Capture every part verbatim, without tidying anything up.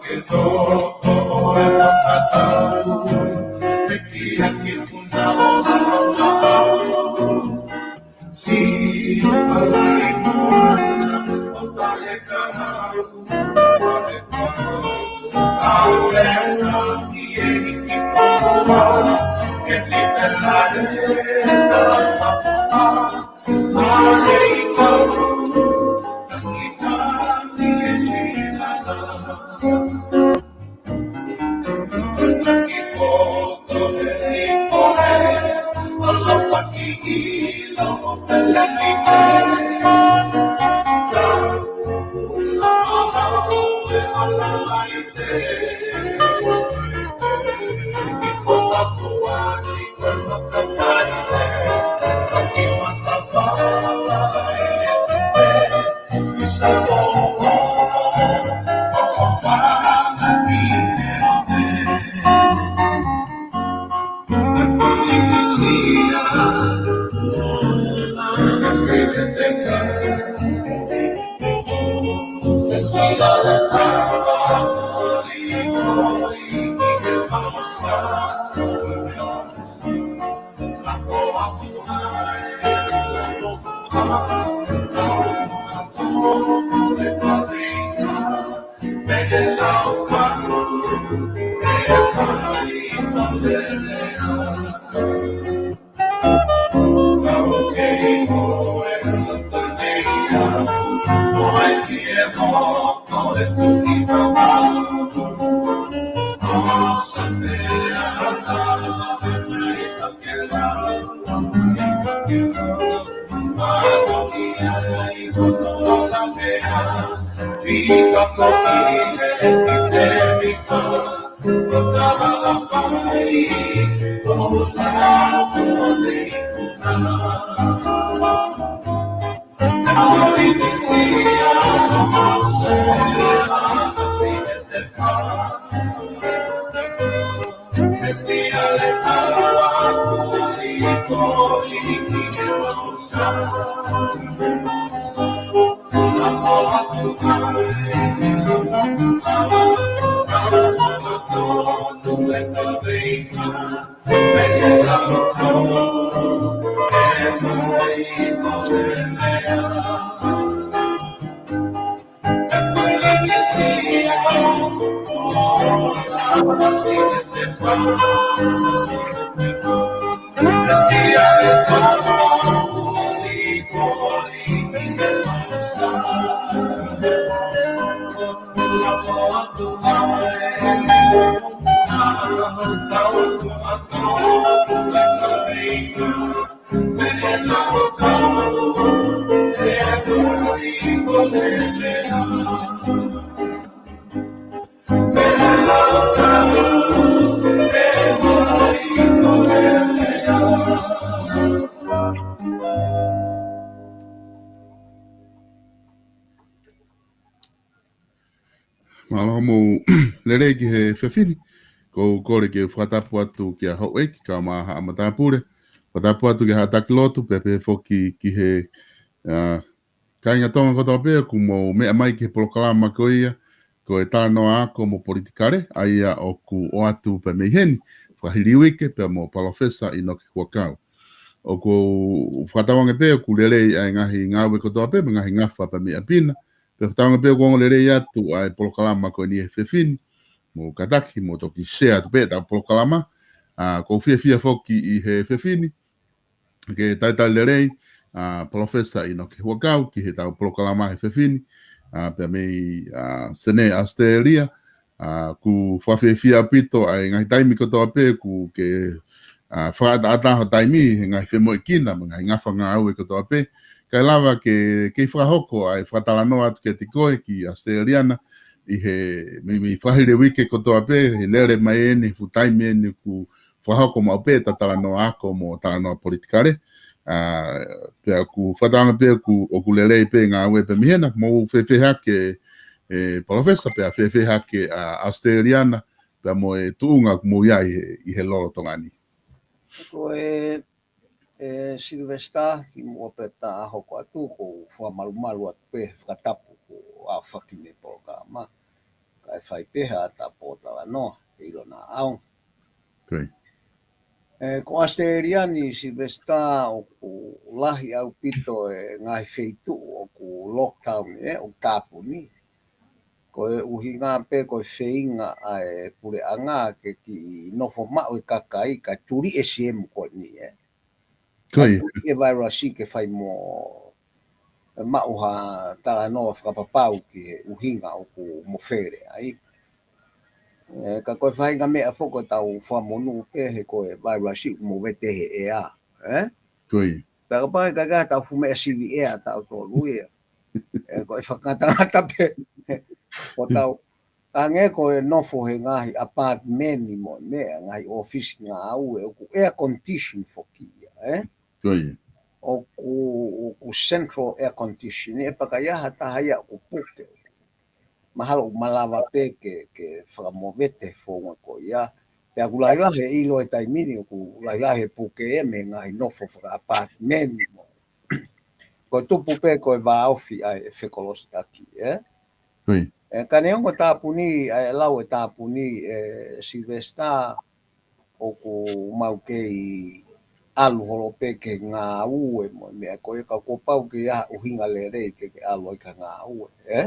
Ke tō ʻo e fakatau, te ki a ki puna ʻo halanga au. Si ala i moana ʻo tahe ka hau. Au e la ki e hiki kokoa, ke ni te la e ta mafuka. Mālō hoʻomou lelei ki he efiafi ni. Ko u kole ke fakatapu atu kia Houʻeiki kae ʻumaʻā haʻa matāpule. Fakatapu atu kia haʻa taki lotu, pea pehē foki ki he, ā, kāinga Tonga kotoa pē ʻoku mou meʻa mai ki he polokalama ko ia, ko e Talanoa Ako mo Politikale, ʻa ia ʻoku ʻoatu pē mei heni, fakahili uike pea mo Palōfesa ʻInoke Huʻakau. ʻOku ou fakatauange pē ʻoku lelei ʻa e ngaahi ngāue kotoa pē, mo e ngaahi ngafa pē mei ʻapi na, pea fakatauange pē ʻoku ongo lelei atu ʻa e polokalama ko eni he efiafi ni, mou kātaki, mou toki share atu pē ʻetau polokalama. Ā, ʻoku ou fiefia foki ʻi he efiafi ni ke talitali lelei ʻa Palōfesa ʻInoke Huʻakau ki heʻetau polokalama he efiafi ni, ā, pea mei, ā, Senē, ʻAositelēlia. Ā, ʻoku ou fakafiefia ʻaupito ʻa e ngaahi taimi kotoa pē ʻoku ke, ā, fakaʻataʻatā ho taimi he ngaahi femoʻuekina mo e ngaahi ngafa ngāue kotoa pē, kae lava ke, ke fakahoko ʻa e fakatalanoa atu kiate koe ki ʻAositelēlia na, ʻi he meimei fakahili uike kotoa pē, he lele mai eni, fuʻu taimi eni ʻoku fakahoko maʻu pē ʻeta Talanoa Ako mo Talanoa Politikale. Ā, pea ʻoku ou fakatauange pē ʻoku, ʻoku lelei pē ngāue pē mei hena, mou fēfē hake, ē, Palōfesa, pea fēfē hake ʻa ʻAositelēlia na, pea mo e tuʻunga ʻoku mou ʻi ai ʻi he, ʻi he lolotonga ni. Ko e, ē, Silivesitā, kimuʻa pē ʻeta hoko atu, ʻoku ou fakamalumalu atu pē he fakatapu kuo aofaki mei he polokalama. Ka ʻe fai pē ha ʻata pōtalanoa, ʻe ʻilo naʻa ʻaonga. Ko ʻAositelēlia ni, Silivesitā, ʻoku lahi ʻaupito e ngaahi feituʻu ʻoku lockdown, ē, ʻoku tāpuni. Ko e ʻuhinga pē ko e feinga ʻa e puleʻanga ke kiʻi nofo maʻu e kakai kae tuli e siemu ko eni, ē. Ko ia. Kae tuli e vailasi ke fai mo maʻu ha talanoa fakapapau ki he ʻuhinga ʻoku mo fele ai. Ē, ka ko e faʻahinga meʻa foki ʻoku tau fakamonū pē he ko e vailasi ʻoku mo vete he ʻea, ē? Ko ia. Pea kapau ʻe ʻikai ke tau fuʻu meʻa sivi ʻea tautolu ia. Ē, ko e fakangatangata pē. ʻOku tau, hangē ko e nofo he ngaahi apartment mo e meʻa, ngaahi ʻōfisi ngāue, ʻoku air condition foki ia, ē? Ko ia. ʻOku, ʻoku central air condition, ʻe pakaia ha taha ia ʻoku puke. Mahalo ʻoku malava pē ke, ke fakamovete founga ko ia. Pea ʻoku lahilahi e ʻilo he taimi ni, ʻoku lahilahi e puke ia mei he ngaahi nofo faka-apartment mo. Ko e tupu pē ko e vāofi ʻa e fekolosiʻaki, ē? Ko ia. Ē, ka neongo tāpuni, ʻa e lau e tāpuni, ē, Silivesitā, ʻoku mau kei ʻalu holo pē ki he ngāue mo e meʻa ko ia ka kuo pau ke ʻi ai ha ʻuhinga lelei ke, ke ʻalu ai ki he ngāue, ē?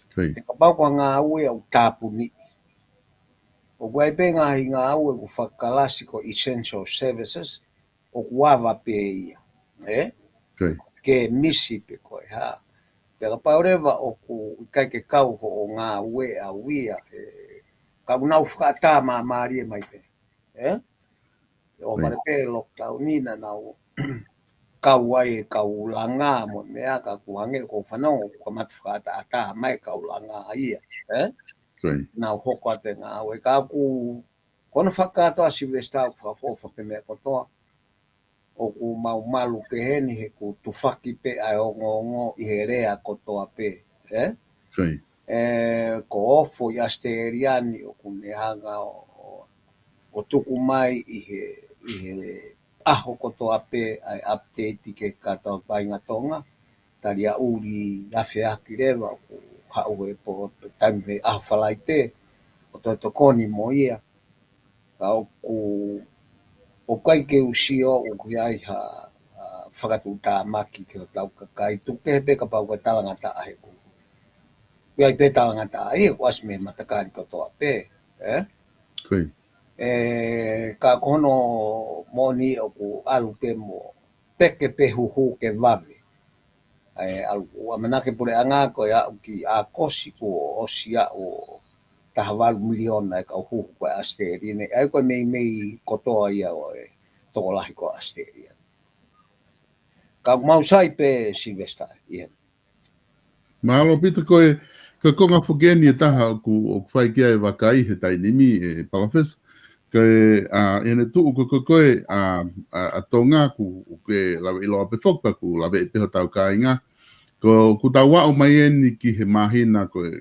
Ko ia. He kapau ko e ngāue ʻoku tāpuni. ʻOku ʻi ai pē ngaahi ngāue ʻoku fakakalasi ko e essential services, ʻoku ava pē ia, ē? Ko ia. Ke misi pē ko e hā. Pea kapau leva ʻoku ʻikai ke kau hoʻo ngāue ʻau ia, ē, ka ʻoku nau fakaʻatā māmālie mai pē, ē? ʻO Ko ia. Fale pē lockdown ni naʻa nau kau ai e kau langa mo e meʻa ka ʻoku hangē ko e fānau ʻoku kamata fakaʻataʻatā mai e kau langa ia, ē? Ko ia. Nau hoko atu e ngāue ka ʻoku Ko hono fakakātoa Silivesitā ʻoku fakaʻofoʻofa pē meʻa kotoa. ʻOku mau malu pē heni he ʻoku tufaki pē ʻa e ongoongo ʻi he lea kotoa pē, ē? Ko ia. Ē, ko e ofo ʻi ʻAositelēlia ni ʻoku ne hanga ʻo, ʻo, ʻo tuku mai ʻi he, ʻi he ʻaho kotoa pē ʻa e update ki he kātoa kāinga Tonga. Tali ʻuli afeʻaki leva ʻoku haʻu he pō, taimi he ʻaho Falaite, ʻo toe tokoni mo ia. Ka ʻoku, ʻoku ʻikai ke u sio ʻoku ʻi ai ha, ha fakatuʻutāmaki ki hotau kakai tuku kehe pē kapau ko e talangataʻa he ʻoku ʻi ai pē talangataʻa ia ʻoku ʻasi mei he matakali kotoa pē, ē? Ko ia. Ē, ka ko hono moʻoni ʻoku ʻalu pē mo teke pē huhu ke vave. ʻA e ʻalu ʻamanaki puleʻanga ko e aʻu ki ʻAokosi kuo ʻosi aʻu taha valu miliona e kau huhu ko ē ʻAositelēlia ni. ʻA ia ko e meimei kotoa ia ʻo e tokolahi ko ē ʻAositelēlia. Ka ʻoku mau sai pē Silivesitā, ʻi heni. Mālō ʻaupito ko e, ko e konga foki eni ʻe taha ʻoku, ʻoku fai ki ai e vakai he taimi ni ē Palōfesa. Ko e, ʻa, ʻi heʻene tuʻu ko e, ko e, ko e, ʻa, ʻa, ʻa Tonga ʻoku, ʻoku ke lave ʻiloa pē foki pea ʻoku lave pē hotau kāinga. Ko, ʻoku tau aʻu mai eni ki he māhina ko e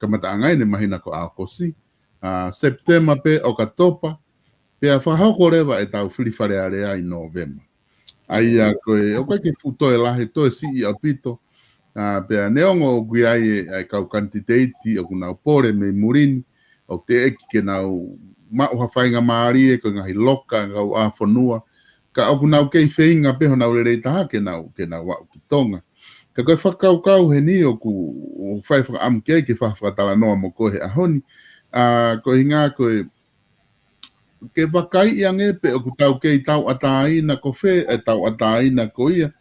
kamataʻanga eni māhina ko ʻAokosi. ʻA, Sepitema pē, ʻOkatopa, pea fakahoko leva ʻetau fili Fale Alea ʻi Nōvema. ʻA ia ko e, ʻoku ʻikai ke fuʻu toe lahi, toe siʻi ʻaupito. ʻA, pea neongo ʻoku ʻi ai e, ʻa e kau kanititeiti ʻoku nau pole mei muli ni, ʻoku teʻeki ke nau maʻu ha faingamālie, ko e ngaahi loka, ngaahi ʻā fonua. Ka ʻoku nau kei feinga pē honau lelei taha ke nau, ke nau aʻu ki Tonga. Ka ko e fakakaukau heni ʻoku, ʻoku fai fakaʻamu ki ai ke fa-, fakatalanoa mo koe he ʻaho ni. ʻA, ko e ʻuhinga ko e, ke vakaiʻi ange pe ʻoku tau kei tauʻatāina ko fē e tauʻatāina ko ia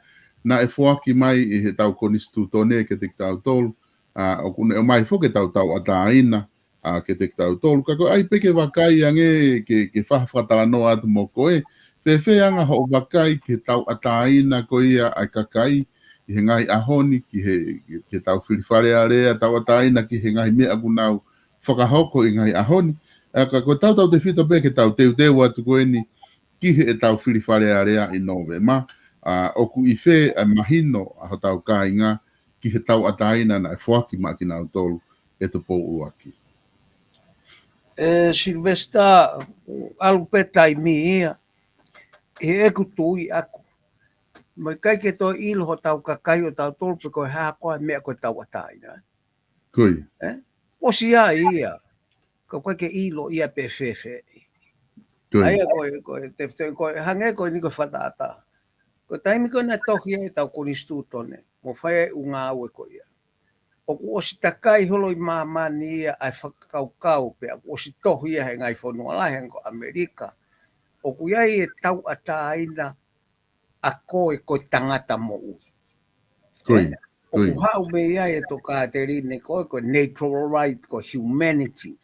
naʻe foaki mai ʻe heʻetau konisitūtone kiate kitautolu, ʻa, ʻoku ne ʻomai foki ʻetau tauʻatāina, ʻa, kiate kitautolu. Ka ko e ʻai pē ke vakai ange ke, ke fa-, fakatalanoa atu mo koe, fēfē anga hoʻo vakai ki he tauʻatāina ko ia ʻa e kakai ʻi he ngaahi ʻaho ni ki he, ki heʻetau fili Fale Alea, tauʻatāina ki he ngaahi meʻa ʻoku nau fakahoko ʻi he ngaahi ʻaho ni. ʻA, ka ko e tautautefito pē ke tau teuteu atu ko eni ki heʻetau fili Fale Alea ʻi Nōvema, ʻa, ʻoku ʻi fē ʻa e mahino ʻa hotau kāinga ki he tauʻatāina naʻe foaki maʻa kinautolu ʻi he Tupou ʻUluaki. Ē, Silivesitā, ʻalu pē taimi ia, ʻi heʻeku tui ʻaku. Mo ʻikai ke toe ʻilo hotau kakai ʻo tautolu pe ko e hā koā e meʻa ko e tauʻatāina. Ko ia. Ē? ʻOsi ia ia. Ka ʻoku ʻikai ke ʻilo ia pe fēfē. Ko ia. ʻA ia ko e, ko e, te, te, ko e, hangē ko eni ko e fakatātā. Ko e taimi ko ē naʻe tohi ai ʻetau konisitūtone, mo fai ai ʻū ngāue ko ia. ʻOku ʻosi takai holo ʻi māmani ia ʻa e fakakaukau pea ʻoku ʻosi tohi ia he ngaahi fonua lahi hangē ko ʻAmelika. ʻOku ʻi ai e tauʻatāina ʻa koe ko e tangata moʻui. Ko ia, ʻĒ? Ko ia. ʻOku haʻu mei ai e tokāteline ko e, ko e natural right, ko e humanity.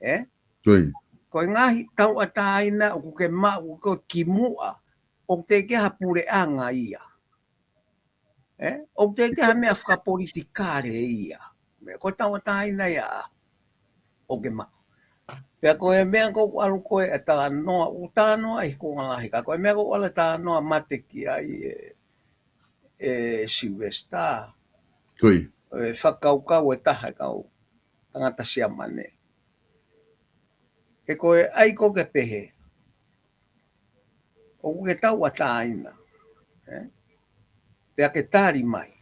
ʻĒ? Ko ia. Ko e ngaahi tauʻatāina ʻoku ke maʻu ko e kimuʻa, ʻoku teʻeki ha puleʻanga ia. ʻĒ? ʻOku teʻeki ha meʻa fakapolitikale ia. Meʻa ko e tauʻatāina ia ʻa ʻoku ke maʻu. Pea ko e meʻa ko ʻeku ʻalu ko ē ʻa e talanoa, ʻoku talanoa ʻi he kuonga lahi, ka ko e meʻa ko ʻeku ʻalu ʻo talanoa mate ki ai ʻe, ʻe Sylvester. Ko ia. ʻE fakakaukau e taha e kau tangata Siamane. He ko e ʻai ko ē ke pehē ʻoku ke tauʻatāina. ʻĒ? Pea ke tali mai.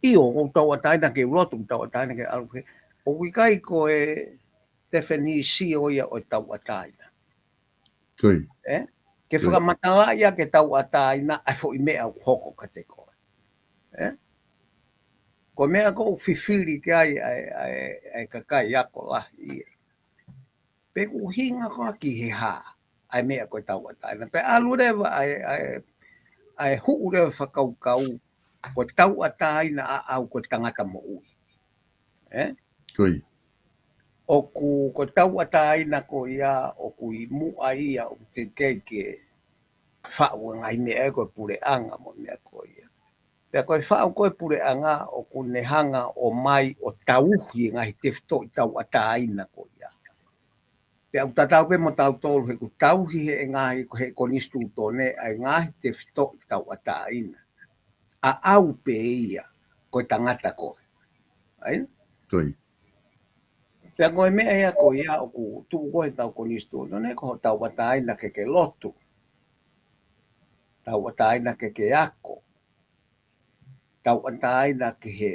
ʻIo, ʻoku ou tauʻatāina ke u lotu, ʻoku ou tauʻatāina ke ʻalu ke. ʻOku ʻikai ko e definisio ia ʻo e tauʻatāina. Ko ia. ʻĒ? Ke Ko ia. fakamatalaʻi ʻa e tauʻatāina ʻa e foʻi meʻa ʻoku hoko kiate koe. ʻĒ? Ko e meʻa ko ʻeku fifili ki ai ʻa e, ʻa e, ʻa e kakai ako lahi ia. Pe ʻoku ʻuhinga koā ki he hā ʻa e meʻa ko e tauʻatāina. Pea ʻalu leva ʻa e, ʻa e, ʻa e huʻu leva fakakaukau ko e tauʻatāina ʻaʻau ko e tangata moʻui. ʻĒ? Ko ia. ʻOku ko e tauʻatāina ko ia, ʻoku ʻi muʻa ia, ʻoku teʻeki ke faʻu e ngaahi meʻa ʻe ko e puleʻanga mo e meʻa ko ia. Pea ko e faʻu ko e puleʻanga ʻoku ne hanga ʻo mai ʻo tauhi e ngaahi tefitoʻi tauʻatāina ko ia. Pea ʻoku tatau pē mo tautolu he ʻoku tauhi he ngaahi, ko e konisitūtone ʻa e ngaahi tefitoʻi tauʻatāina. ʻAʻau pē ia, ko e tangata koe. ʻAi? Ko ia. Pea ko e meʻa ia ko ia ʻoku tuʻu ko ē he ʻetau konisitūtone, ko e tauʻatāina ke ke lotu. Tauʻatāina ke ke ako. Tauʻatāina ke he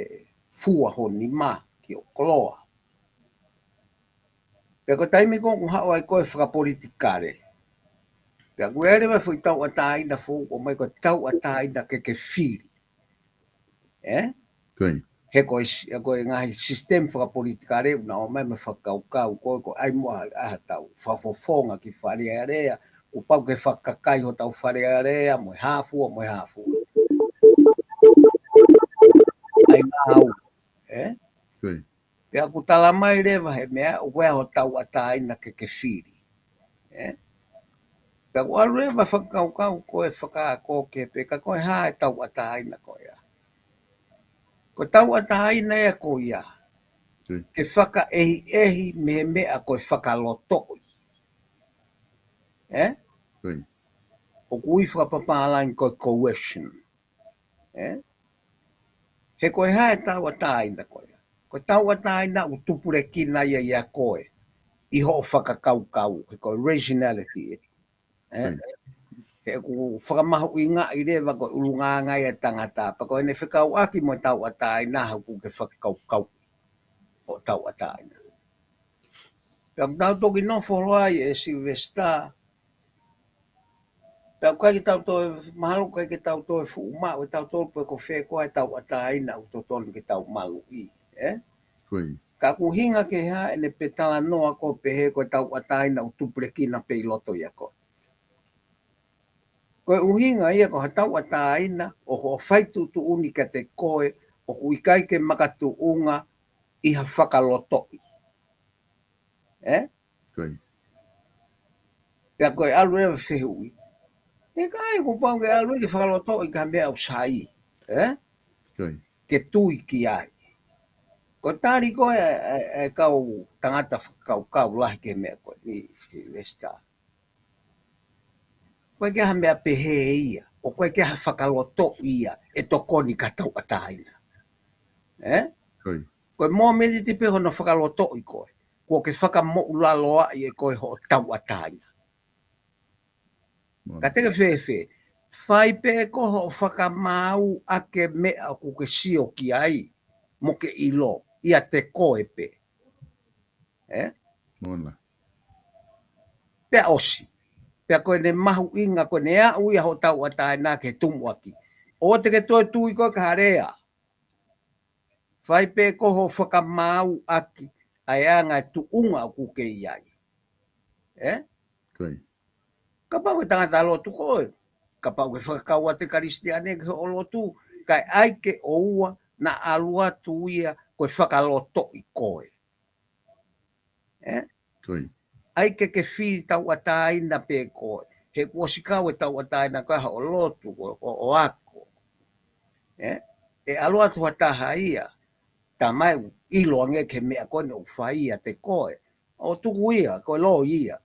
fua ho nima ki ho koloa. Pea ko e taimi ko ē ʻoku haʻu ai ko e fakapolitikale. Pea ʻoku ʻi ai leva e foʻi tauʻatāina foʻou ʻomai ko e tauʻatāina ke ke fili. ʻĒ? Ko ia. He ko e si-, ko e ngaahi sisitemi fakapolitikale ʻoku nau ʻomai mo e fakakaukau ko ē, ko e ʻai muʻa ʻa haʻatau fakafofonga ki Fale Alea, kuo pau ke fakakakai hotau Fale Alea, mo e hā fua, mo e hā fua. ʻAi ngāue, ʻē? Ko ia. Pea ʻoku tala mai leva he meʻa, ʻoku ʻi ai ho tauʻatāina ke ke fili. ʻĒ? Pea ʻoku ʻalu leva fakakaukau ko e fakaako ke pehē ka ko e hā e tauʻatāina ko ia. Ko e tauʻatāina ia ko ia. Ko ia. Ke fakaʻehiʻehi mei he meʻa ko e fakalotoʻi. ʻĒ? Ko ia. ʻOku ui fakapapālangi ko e coercion. ʻĒ? He ko e hā e tauʻatāina ko ia. Ko e tauʻatāina ʻoku tupulekina ia ʻia koe ʻi hoʻo fakakaukau, he ko e rationality. ʻĒ? Hmm. He ʻoku fakamahuʻingaʻi leva ko e ʻulungaanga ia e tangata, pea ko ʻene fekauʻaki mo e tauʻatāina, ʻoku ke fakakaukau hoʻo tauʻatāina. Pea ʻoku tau toki nofo holo ai ʻe Sylvester, pea ʻoku ʻikai ke tau toe, mahalo ʻoku ʻikai ke tau toe fuʻu maʻu ʻe tautolu pe ko fē koā e tauʻatāina ʻoku totonu ke tau maluʻi, ʻē? Ko ia. Ka ʻoku ʻuhinga ki he hā ʻene pē talanoa ko ē pehē ko e tauʻatāina ʻoku tupulekina pē ʻi loto ʻia koe. Ko e ʻuhinga ia ko ha tauʻatāina ʻo hoʻo fai tuʻutuʻuni kiate koe ʻoku ʻikai ke makatuʻunga ʻi ha fakalotoʻi. ʻĒ? Ko ia. Pea ko e ʻalu leva fehuʻi. ʻIkai, kuo pau ke ʻalu ke fakalotoʻi ki ha meʻa ʻoku sai. ʻĒ? Ko ia. Ke tui ki ai. Ko e tali ko ē ʻa e, ʻa e, ʻa e kau tangata fakakaukau lahi ki he meʻa ko eni Sylvester. ʻOku ʻikai ke ʻi ai ha meʻa pehē ia, ʻoku ʻikai ke ʻi ai ha fakalotoʻi ia ʻe tokoni ki ha tauʻatāina. ʻĒ? Ko ia. Ko e mōmeniti pē hono fakalotoʻi koe, kuo ke fakamoʻulaloaʻi ʻe koe hoʻo tauʻatāina. Mo. Ka te ke fēfē, fai pē ʻe koe hoʻo fakamaau ʻa e meʻa ʻoku ke sio ki ai, mo ke ʻilo, ʻiate koe pē. ʻE? Mona. Pea ʻosi. Pea ko ʻene mahuʻinga, ko ʻene aʻu ia hoʻo tauʻatāina ke tumuʻaki. ʻOua te ke toe tui koe ki ha lea. Fai pē ko hoʻo fakamaauʻaki ʻa e anga e tuʻunga ʻoku ke ʻi ai. ʻE? Ko ia. Kapau ʻe tangata lotu koe. Kapau ʻe fakakau atu e Kalisitiane ki hoʻo lotu. Kae ʻai ke ʻoua naʻa ʻalu atu ia ko e fakalotoʻi koe. ʻE? Ko ia. ʻAi ke ke fili tauʻatāina pē koe. He kuo ʻosi kau e tauʻatāina ko ē hoʻo lotu, ko, ko hoʻo ako. ʻE? ʻE ʻalu atu ha taha ia. Tamai ʻilo ange ki he meʻa ko ē ʻoku fai ia ʻiate koe. ʻO tuku ia, ko e loi ia.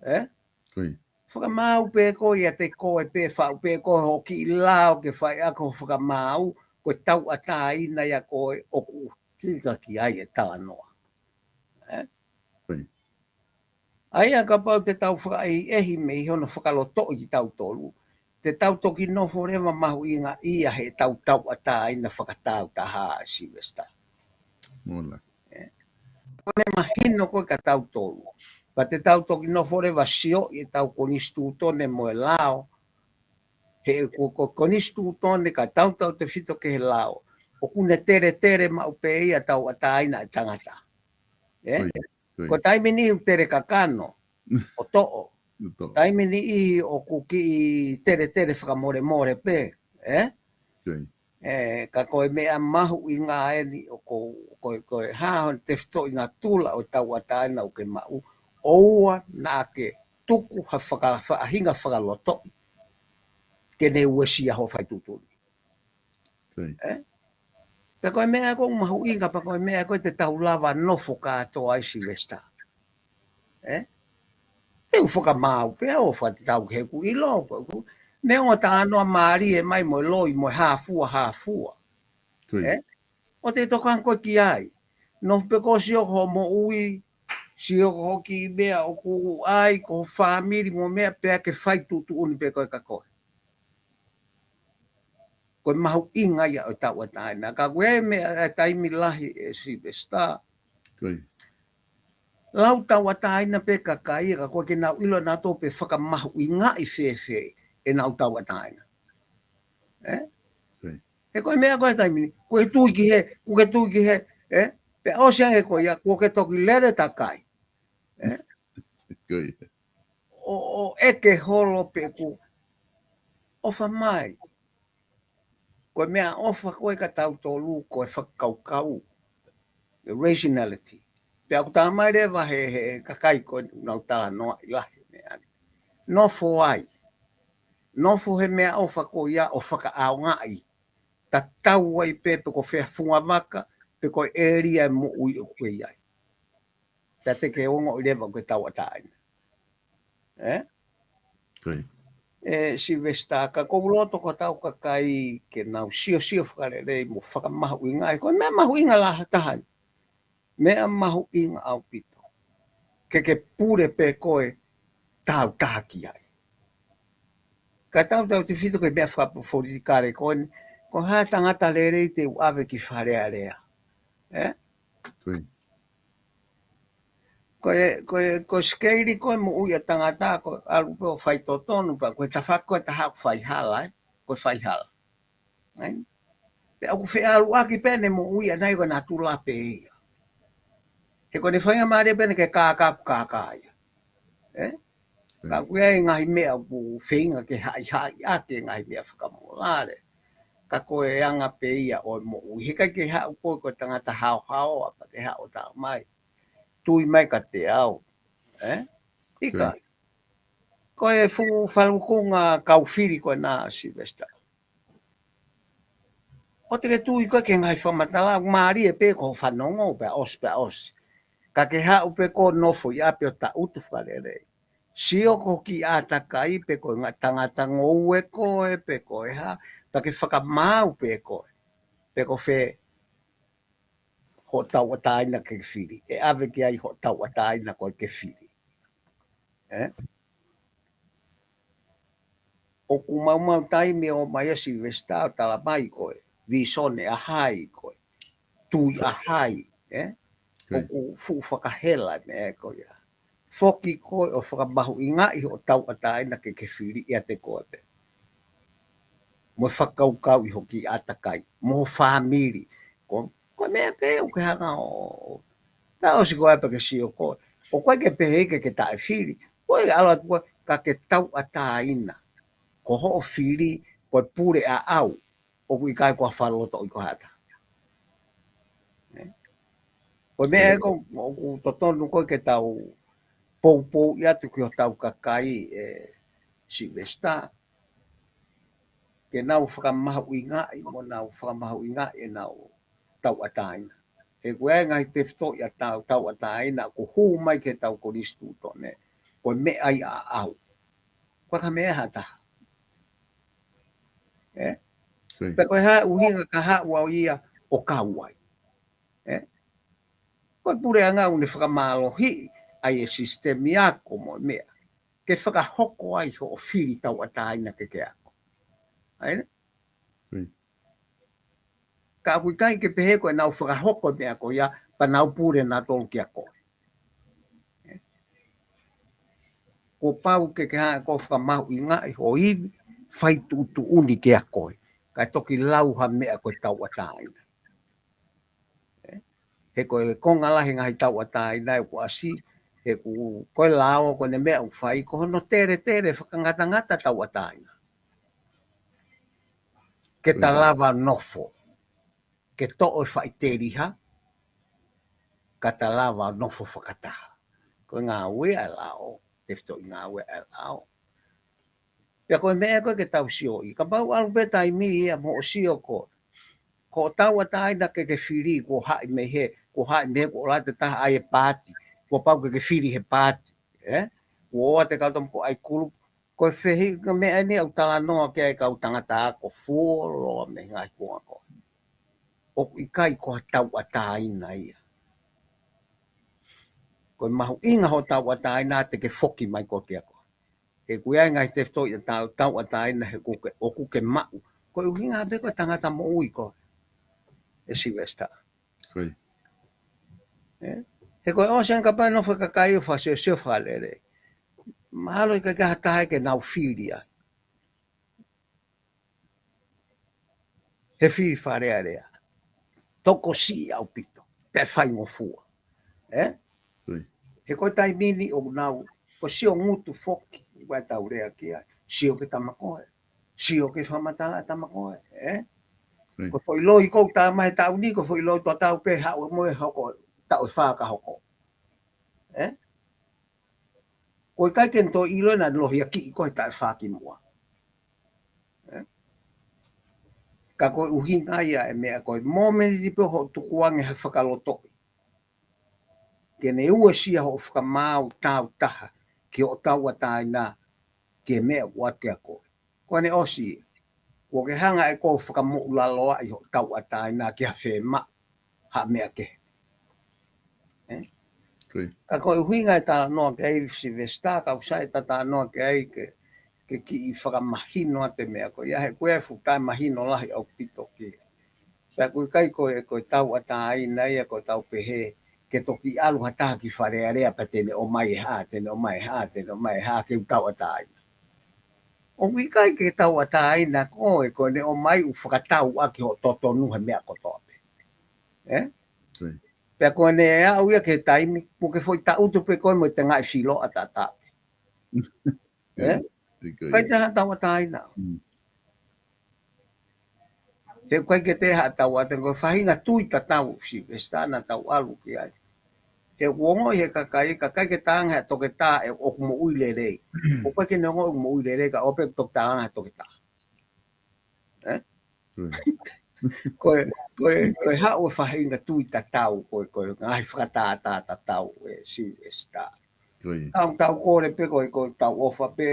ʻE? Ko ia. Fakamaau pē koe ʻiate koe pē, faʻu pē koe hoʻo kiʻi lao ke fai ʻaki hoʻo fakamaau, ko e tauʻatāina ia ko ē ʻoku hika ki ai e talanoa. ʻE? Ko ia. ʻA ia kapau te tau fakaʻehiʻehi mei hono fakalotoʻi kitautolu, te tau toki nofo leva mahuʻinga ia heʻetau tauʻatāina fakataautaha, Silivesitā. Mona. ʻE? Ko ʻene mahino ko ē kia tautolu. Pea te tau toki nofo leva sioʻi ʻetau konisitūtone mo e lao. He ko, ko konisitūtone ka tautautefito ki he lao. ʻOku ne teletele maʻu pē ia tauʻatāina e tangata. ʻE? Ko ia, ko ia. Ko e taimi niʻihi ʻoku tele kakano, ʻo toʻo. ʻO toʻo. Taimi niʻihi ʻoku kiʻi teletele fakamolemole pē. ʻE? Ko ia. ʻE, ka ko e meʻa mahuʻinga eni ʻoku, ko, ko e hā hono tefitoʻi natula ʻo e tauʻatāina ʻoku ke maʻu, ʻoua naʻa ke tuku ha faka-, faʻahinga fakalotoʻi ke ne uesia hoʻo fai tuʻutuʻuni. Ko ia. ʻE? Pea ko e meʻa ko ē mahuʻinga, pea ko e meʻa ko ē te tau lava nofo kātoa ai, Silivesitā. ʻE? Te u fakamaau pē ʻo fakatatau ki heʻeku ʻilo, ko ʻeku, neongo talanoa mālie mai mo e loi, mo e hā fua, hā fua. Ko ia. ʻE? ʻOua te tokanga koe ki ai. Nofo pē koe ʻo sio ki hoʻo moʻui, sio ki hoʻo kiʻi meʻa ʻoku ʻai, ki ho fāmili mo e meʻa pea ke fai tuʻutuʻuni pē koe kia koe. Ko e mahuʻinga ia ʻo e tauʻatāina. Ka ko e meʻa ʻa e taimi lahi, ʻe Silivesitā. Ko ia. Lau tauʻatāina pē kakai, ka ʻoku ʻikai ke nau ʻilo nautolu pe fakamahuʻingaʻi fēfē ʻenau tauʻatāina. ʻE? Ko ia. He ko e meʻa ko ē taimi ni, kuo ke tui ki hē, kuo ke tui ki hē, ʻe? Pea ʻosi ange ko ia, kuo ke toki lele takai. ʻE? Ko ia. ʻO, ʻo ʻeke holo pe ʻoku ʻofa mai. Ko e meʻaʻofa ko ē kia tautolu ko e fakakaukau. Rationality. Pea ʻoku talamai leva he, he kakai ko ē ʻoku nau talanoaʻi lahi meʻa ni. Nofo ai. Nofo he meʻaʻofa ko ia ʻo fakaʻaongaʻi. Tatau ai pē pe ko fē ha fungavaka, pe ko e ʻēlia e moʻui ʻoku ke ʻi ai. Pea te ke ongoʻi leva ko e tauʻatāina. ʻE? Ko ia. ʻE, Silivesitā, ka ʻoku ou loto ko hotau kakai ke nau siosio fakalelei mo fakamahuʻingaʻi. Ko e meʻa mahuʻinga lahi taha ni. Meʻa mahuʻinga ʻaupito. Ke ke pule pē koe taautaha ki ai. Ka tautautefito ki he meʻa fakapolitikale ko eni, ko e hā e tangata lelei te u ʻave ki Fale Alea. ʻE? Ko ia. Ko e, ko e, ko e sikeili ko ē moʻui ʻa e tangata, ko e ʻalu pē ʻo faitotonu, pea ko e tafaʻaki ko ē ʻe taha ʻoku faihala, ʻe? Ko e faihala. ʻE? Pea ʻoku feʻaluʻaki pē ʻene moʻui ʻana ia ko e natula pē ia. He ko ʻene faingamālie pē ʻana ke kākā ʻoku kākā ia. ʻE? Ko ia. Ka ʻoku ʻi ai e ngaahi meʻa ʻoku feinga ke haʻihaʻi ʻaki e ngaahi meʻa fakamolale. Ka ko e anga pē ia ʻo e moʻui. He ʻikai ke haʻu koe ko e tangata haohaoa, pea ke haʻu ʻo talamai, tui mai kiate au. ʻE? ʻIkai. Ko ia. Ko e fuʻu falukunga kau fili ko ena, Silivesitā. ʻOua te ke tui koe ki he ngaahi fakamatala, mālie pē ko hoʻo fanongo pea ʻosi pea ʻosi. Ka ke haʻu pē koe ʻo nofo ʻi ʻapi ʻo taʻutu fakalelei. Sio ki ho kiʻi ʻātakai pe ko e ngaahi tangata ngoue koe pe ko e hā, pea ke fakamaau pē koe. Pe ko fē hoʻo tauʻatāina ke fili. ʻE ʻave ki ai hoʻo tauʻatāina ko ē ke fili. ʻE? ʻOku maumau taimi ʻo mai ʻa Silivesitā ʻo talamai ko e vīsone ʻa hai ko e tui ʻa hai, ʻe? ʻOku fuʻu fakahela e meʻa ko ia. Foki koe ʻo fakamahuʻingaʻi hoʻo tauʻatāina ke ke fili ʻiate koe pē. Mo e fakakaukau ʻi hoʻo kiʻi ʻātakai, mo ho fāmili. Ko, ko e meʻa pē ʻoku ke hanga ʻo, ʻo, taʻosi ko ē pē ke sio koe. ʻOku ʻikai ke pehē ke ke taʻefili. Ko e ʻalu atu koe, ka ke tauʻatāina. Ko hoʻo fili, ko e pule ʻaʻau. ʻOku ʻikai ko ha fakalotoʻi ko ha taha. Ko e meʻa ē ko ē ʻoku totonu ko ē ke tau poupouʻi atu ki hotau kakai ē Silivesitā. Ke nau fakamahuʻingaʻi, mo nau fakamahuʻingaʻi ʻenau tauʻatāina. He ko e ngaahi tefitoʻi ʻa e tau, tauʻatāina, ʻoku hū mai ki heʻetau konisitūtone. Ko e meʻa ia ʻaʻau. Ko e ka meʻa ha taha. Ē? Pea ko e hā e ʻuhinga ka haʻu au ia ʻo kau ai. Ē? Ko e puleʻanga ʻoku ne fakamālohiʻi ai e sisitemi ako mo e meʻa. Ke fakahoko ai hoʻo fili tauʻatāina ke ke ako. ʻAi ē? Ka ʻoku ʻikai ke pehē ko ʻenau fakahoko e meʻa ko ia, pea nau pule nautolu kia koe. Kuo pau ke ke hanga ʻo fakamahuʻingaʻi ho ivi, fai tuʻutuʻuni kia koe. Kae toki lau ha meʻa ko e tauʻatāina. He ko e konga lahi e ngaahi tauʻatāina ʻoku ʻasi, he ʻoku, ko e lao ko ʻene meʻa ʻoku fai, ko hono teletele fakangatangata tauʻatāina. Ke ta lava nofo. Ke toʻo e faʻiteliha, ka ta lava nofo fakataha. Ko e ngāue ʻa e lao, tefitoʻi ngāue ʻa e lao. Pea ko e meʻa ko ē ke tau sioʻi. Kapau ʻalu pē taimi ia mo hoʻo sio ko ē. Ko e tauʻatāina ke ke fili, kuo haʻi mei hē, kuo haʻi mei hē kuo ʻalu atu e taha ʻai e paati. Kuo pau ke ke fili he paati. Ē? Kuo ʻoatu e kau tama ko ē ʻai kulupu. Ko e fehiʻa meʻa eni ʻoku talanoa ki ai e kau tangata ako fuoloa mei he ngaahi kuonga ko ē. ʻOku ʻikai ko ha tauʻatāina ia. Ko e mahuʻinga hoʻo tauʻatāina te ke foki mai koe kia koe. He ʻoku ʻi ai e ngaahi tefitoʻi ʻa e tau, tauʻatāina he ʻoku ke, ʻoku ke maʻu. Ko e ʻuhinga pē ko e tangata moʻui koe. ʻE Silivesitā. Ē? He ko e ʻosi ange kapau ʻe nofo e kakai ʻo fakasiosio fakalelei. Mahalo ʻikai ke ha taha ke nau fili ai. He fili Fale Alea. Tokosiʻi ʻaupito. Pea faingofua. Ē? He ko e taimi ni ʻoku nau, ko e sio ngutu foki, ʻoku ʻi ai e tau lea ki ai. Sio ki he tama ko ē. Sio ki he fakamatala ʻa e tama ko ē. Ē? Ko e foʻi loi ʻoku tau maʻu he taʻu ni, ko e foʻi loi ʻoku tau pē haʻu mo e hoko taʻu ʻe fā ka hoko. Ē? Ko e ʻikai ke ne toe ʻilo naʻa ne lohiakiʻi koe he taʻu ʻe fā kimuʻa. Ē? Ka ko e ʻuhinga ia e meʻa ko e mōmeniti pē hoʻo tukuange ha fakalotoʻi. Ke ne uesia hoʻo fakamaau taautaha ki hoʻo tauʻatāina ki he meʻa ʻoku ʻoatu kia koe. Ko ʻene ʻosi, kuo ke hanga ʻe koe ʻo fakamoʻulaloaʻi hoʻo tauʻatāina ki ha fēmā, ha meʻa kehe. Ē? Ka ko e ʻuhinga e talanoa ki ai Silivesitā, ka ʻoku sai e talanoa ki ai ke, ke kiʻi fakamahino atu e meʻa ko ia, he ko e fuʻu taʻemahino lahi ʻaupito ki ai. Pea ʻoku ʻikai ko e, ko e tauʻatāina ia ʻoku tau pehē, ke toki ʻalu ha taha ki Fale Alea pea te ne ʻomai e hā, te ne ʻomai e hā, te ne ʻomai e hā, ke u tauʻatāina. ʻOku ʻikai ke tauʻatāina koe, ko ʻene ʻomai ʻoku fakatau ʻaki hoʻo totonu he meʻa kotoa pē. Ē? Pea ko ʻene aʻu ia ki he taimi, mo ke foʻi taʻutu pē koe mo e tengaʻi filoʻa taʻataʻa pē. Ē? ʻIkai te ha tauʻatāina. He ʻoku ʻikai ke te ha tauʻatāina, ko e faʻahinga tui tatau Silivesitā naʻa tau ʻalu ki ai. He ʻoku ongoʻi he kakai, kakai ke tala ange ha toketā ʻe ʻoku moʻui lelei. ʻOku ʻikai ke ne ongoʻi ʻoku moʻui lelei, ka ʻoku pehē ʻoku tala ange ha toketā. Ē? Ko e, ko e, ko e haʻu e faʻahinga tui tatau, ko e, ko e ngaahi fakatātā tatau ʻe Silivesitā. Tau, tau kole pē ko e, ko e tau ʻofa pē,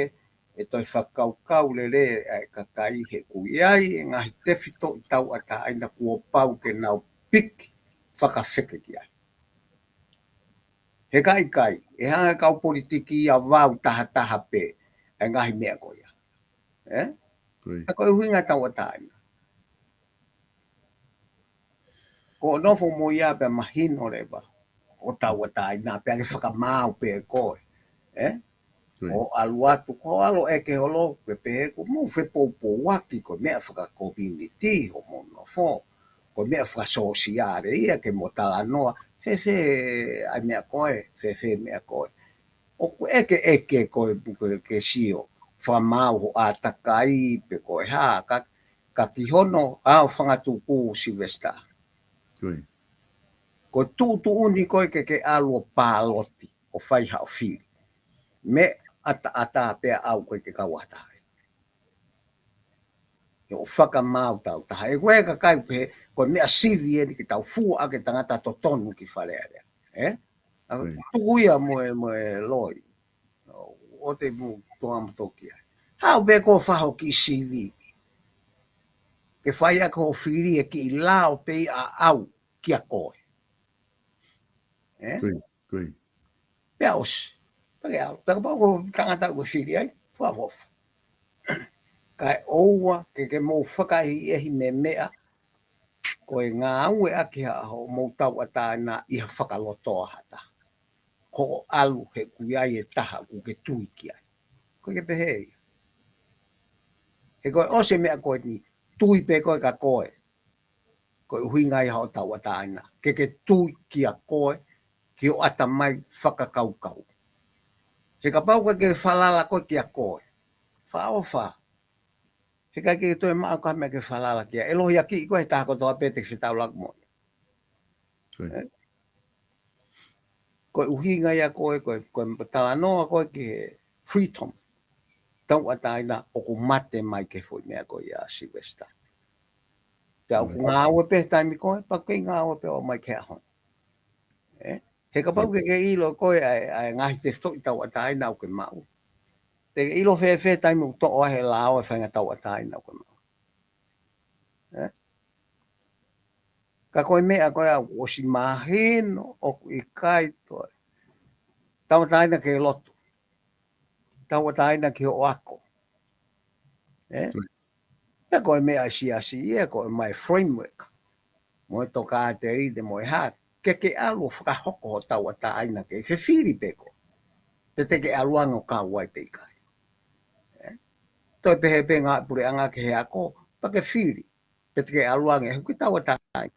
ʻe toe fakakaukau lelei ʻa e kakai he ʻoku ʻi ai e ngaahi tefitoʻi tauʻatāina kuo pau ke nau piki fakafeke ki ai. He ka ʻikai, ʻe hanga ʻe he kau politiki ia ʻo vau tahataha pē ʻa e ngaahi meʻa ko ia. Ē? Ka ko e ʻuhinga tauʻatāina. Ko hoʻo nofo mo ia pea mahino leva. ʻo tauʻatāina pea ke fakamaau pē koe. ʻE? ʻO ʻalu atu, ko ʻalu ʻeke holo, ke pehē ko mou fepoupouaki ko e meʻa fakakominitī ʻo mou nofo. Ko e meʻa fakasōsiale ia ke mo talanoa, fēfē ʻa e meʻa ko ē, fēfē meʻa ko ē. ʻOku ʻeke ʻeke ko e puke ke sio, fakamaau ho ʻātakai pe ko e hā, ka, ka ki hono ʻaofangatuku Sylvester. Ko e tuʻutuʻuni ko ē ke ke ʻalu ʻo pāloti, ʻo fai haʻo fili. Meʻa ʻataʻatā pea ʻau ko ē ke kau ʻa taha. ʻO fakamaau tau taha. ʻE ko e kakai pē, ko e meʻa sivi eni ke tau fua ʻa e tangata totonu ki Fale Alea. ʻE? Tuku ia mo e, mo e loi. ʻO te mu toa mo toki ai. Haʻu pē ko faho ki sivi. Ke fai ʻa ko fili ʻe kiʻi lao pē ʻa ʻau kia koe. ʻE? Pea ʻosi. Pea ke ʻalu. Pea kapau ko tangata ko fili ai. Fua fofa. Kae ʻoua ke ke mou fakaʻehiʻehi me meʻa. Ko e ngāueʻaki ha hoʻomou tauʻatāina ʻi ha fakalotoa ha taha. Ko ʻalu he ʻoku ʻi ai e taha ʻoku ke tui ki ai. Ko e ke pehē ia. He ko e ʻosi e meʻa ko eni, tui pē koe ka koe. Ko e ʻuhinga ia hoʻo tauʻatāina. Ke ke tui kia koe, ki hoʻo ʻatamai fakakaukau. He kapau ko e ke falala koe kia koe. Fakaʻofa. He ʻikai ke toe maʻu ha meʻa ke falala ki ai. ʻE lohiakiʻi koe he taha kotoa pē te ke fetaulaki mo ia. Ko e ʻuhinga ia ko e, ko e, ko e talanoa ko e ki he freedom. Tauʻatāina ʻoku mate mai ki he foʻi meʻa ko ia Sylvester. Pea ʻoku ngāue pē taimi ko ē, pea ʻoku kei ngāue pē ʻo mai ki he ʻaho ni. ʻE? He kapau ke ke ʻilo ko e ʻa e, ʻa e ngaahi tefitoʻi tauʻatāina ʻoku ke maʻu. Te ke ʻilo fēfē taimi ʻoku toʻo ai he lao e faʻahinga tauʻatāina ʻoku ke maʻu. ʻE? Ka ko e meʻa ko e ʻoku ʻosi mahino ʻoku ʻikai toe. Tauʻatāina ki he lotu. Tauʻatāina ki hoʻo ako. ʻE? Pea ko e meʻa siasi ia, ko e mai framework. Mo e tokāteline, mo e hā, ke ke ʻalu ʻo fakahoko ho tauʻatāina ke ke fili pē koe. Pe te ke ʻalu ange ʻo kau ai pe ʻikai. ʻE? Toe pehē pē ngaahi puleʻanga ki he ako, pea ke fili. Pe te ke ʻalu ange, he ʻoku ke tauʻatāina.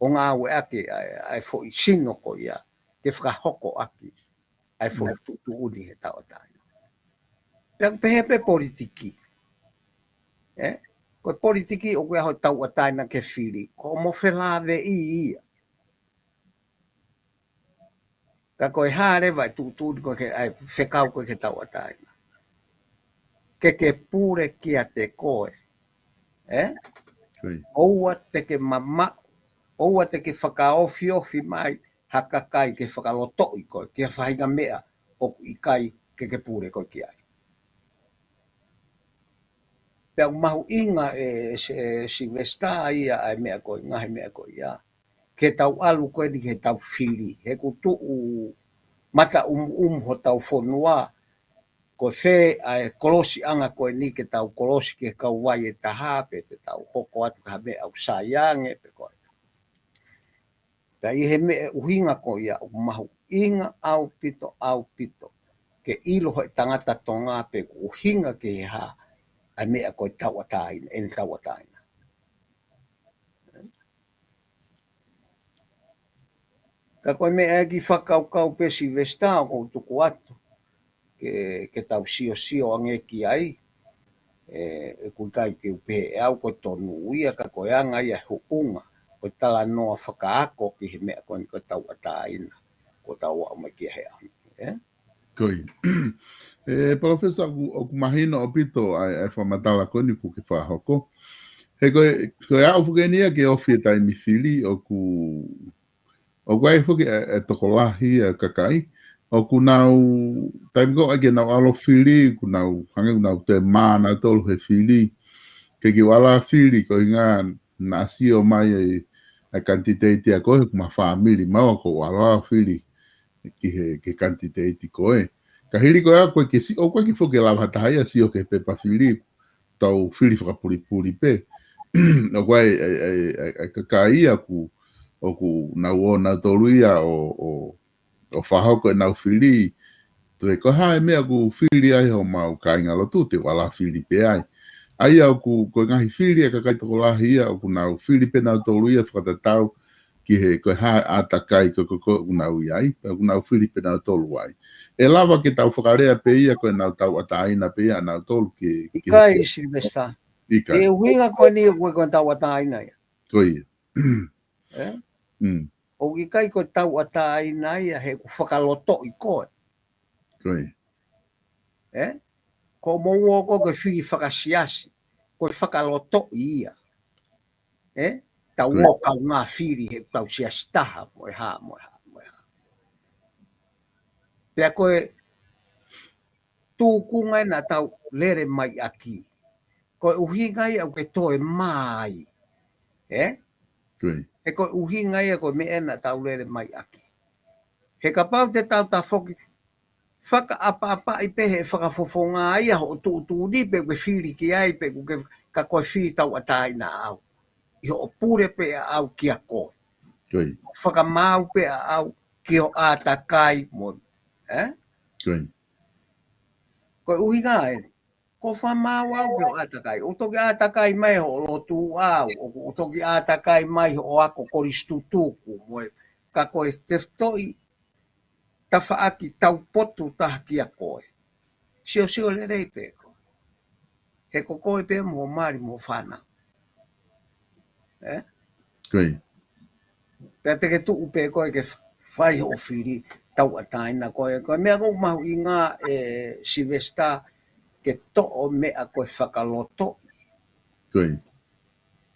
ʻO ngāueʻaki ʻa e, ʻa e foʻi sino ko ia, ke fakahoko ʻaki ʻa e foʻi tuʻutuʻuni he tauʻatāina. Pea ʻoku pehē pē politiki. ʻE? Ko e politiki ʻoku ʻi ai hoʻo tauʻatāina ke fili, ko hoʻomo felāveʻi ia. Ka ko e hā leva e tuʻutuʻuni ko e ke, ʻa e fekau ko e ke tauʻatāina. Ke ke pule kiate koe. ʻE? ʻOua te ke mamaʻo, ʻoua te ke fakaofiofi mai ha kakai ke fakalotoʻi koe, ki ha faʻahinga meʻa ʻoku ʻikai ke ke pule koe ki ai. Pea ʻoku mahuʻinga ʻe, ʻe, ʻe Sylvester ia ʻa e meʻa ko e ngaahi meʻa ko ia. Ke tau ʻalu ko eni ke tau fili. He ʻoku tuʻu mata ʻumuʻumu hotau fonua. Ko fē ʻa e kolosiʻanga ko eni ke tau kolosi ki he kauvai ʻe taha pe te tau hoko atu ki ha meʻa ʻoku sai ange pe ko e. Pea ʻi he meʻa ʻuhinga ko ia ʻoku mahuʻinga ʻaupito, ʻaupito. Ke ʻilo he tangata Tonga pe ʻoku ʻuhinga ki he hā, ʻa e meʻa ko e tauʻatāina, ʻene tauʻatāina. Ka ko e meʻa ʻe kiʻi fakakaukau pē Sylvester ʻoku ou tuku atu. Ke, ke tau siosio ange ki ai. ʻE, ʻoku ʻikai ke u pehē ʻe au ko e tonu ia ka ko e anga ia e huʻunga. ʻO e talanoa fakaako ki he meʻa ko eni ko e tauʻatāina. Ko tau aʻu mai ki he ʻaho ni. ʻE? Ko ia. ʻE, Palōfesa, ʻoku, ʻoku mahino ʻaupito ʻa e, ʻa e fakamatala ko eni ʻoku ke fakahoko. He ko e, ko e aʻu foki eni ia ke ofi e taimi fili ʻoku ʻoku ʻi ai foki e, e tokolahi e kakai. ʻOku nau, taimi ko ē ke nau ʻalu ʻo fili, ʻoku nau, hangē ʻoku nau toe mā nautolu he fili. Ke kiʻi ʻalu ʻo fili, ko e ʻuhinga naʻa sio mai e, e kanititeiti ʻa koe, ʻoku ma fāmili, ma ʻoku ʻalu ʻo fili ki he, ki he kanititeiti ko ē. Ka hili ko ia ko e ke si, ʻoku ʻikai ke foki lava ha taha ia ʻo sio ki he pepa fili, tau fili fakapulipuli pē. ʻOku ʻi ai e, e, e, e, e kakai ia ʻoku, ʻoku nau ō nautolu ia ʻo, ʻo, ʻo fakahoko ʻenau fili. Toe ko e hā e meʻa ʻoku fili ai homau kāingalotu, te u ala fili pē ai. ʻA ia ʻoku, ko e ngaahi fili ʻa e kakai tokolahi ia, ʻoku nau fili pē nautolu ia fakatatau ki he, ko e hā e ʻātakai ko, ko, ko, ʻoku nau ʻi ai, pea ʻoku nau fili pē nautolu ai. ʻE lava ke tau fakalea pē ia, ko ʻenau tauʻatāina pē ia, nautolu ki, ki he ʻIkai, Silivesitā. ʻIkai. ʻE ʻuhinga ko eni ʻoku ko e tauʻatāina ia. Ko ia. ʻE? Mm. ʻOku ʻikai ko e tauʻatāina ia he ʻoku fakalotoʻi koe. Ko ia. ʻE? Ko mou ō ko e fili fakasiasi, ko e fakalotoʻi ia. ʻE? Tau Ko ia. ō kaungā fili he tau siasi taha, mo e hā, mo e hā, mo e hā. Pea ko e tūkunga ena tau lele mai ʻaki. Ko e ʻuhinga ia ʻoku ke toe mai. ʻE? Ko ia. He ko e ʻuhinga ia ko e meʻa ena tau lele mai ʻaki. He kapau te tau tafoki, fakaʻapaʻapaʻi pē he fakafofonga ia hoʻo tuʻutuʻuni pe ʻoku ke fili ki ai pe ʻoku ke ka ko e fili tauʻatāina ʻaʻau. ʻI hoʻo pule pē ʻaʻau kia koe. Ko ia. Fakamaau pē ʻaʻau ki ho ʻātakai mo. ʻE? Ko ia. Ko e ʻuhinga ē. Ko fakamaau au ki ho ʻātakai. ʻOku toki ʻātakai mai hoʻo lotu ʻaʻau. ʻOku toki ʻātakai mai hoʻo ako kolisi tutuku. Mo e ka ko e tefitoʻi tafaʻaki taupotu taha kia koe. Siosio lelei pē koe. He ko koe pē mo mali mo fānau. ʻE? Ko ia. Pea te ke tuʻu pē koe ke f-, fai hoʻo fili tauʻatāina koe. Ko e meʻa ʻoku mahuʻinga ʻe Silivesitā ke toʻo meʻa ko e fakalotoʻi. Ko ia.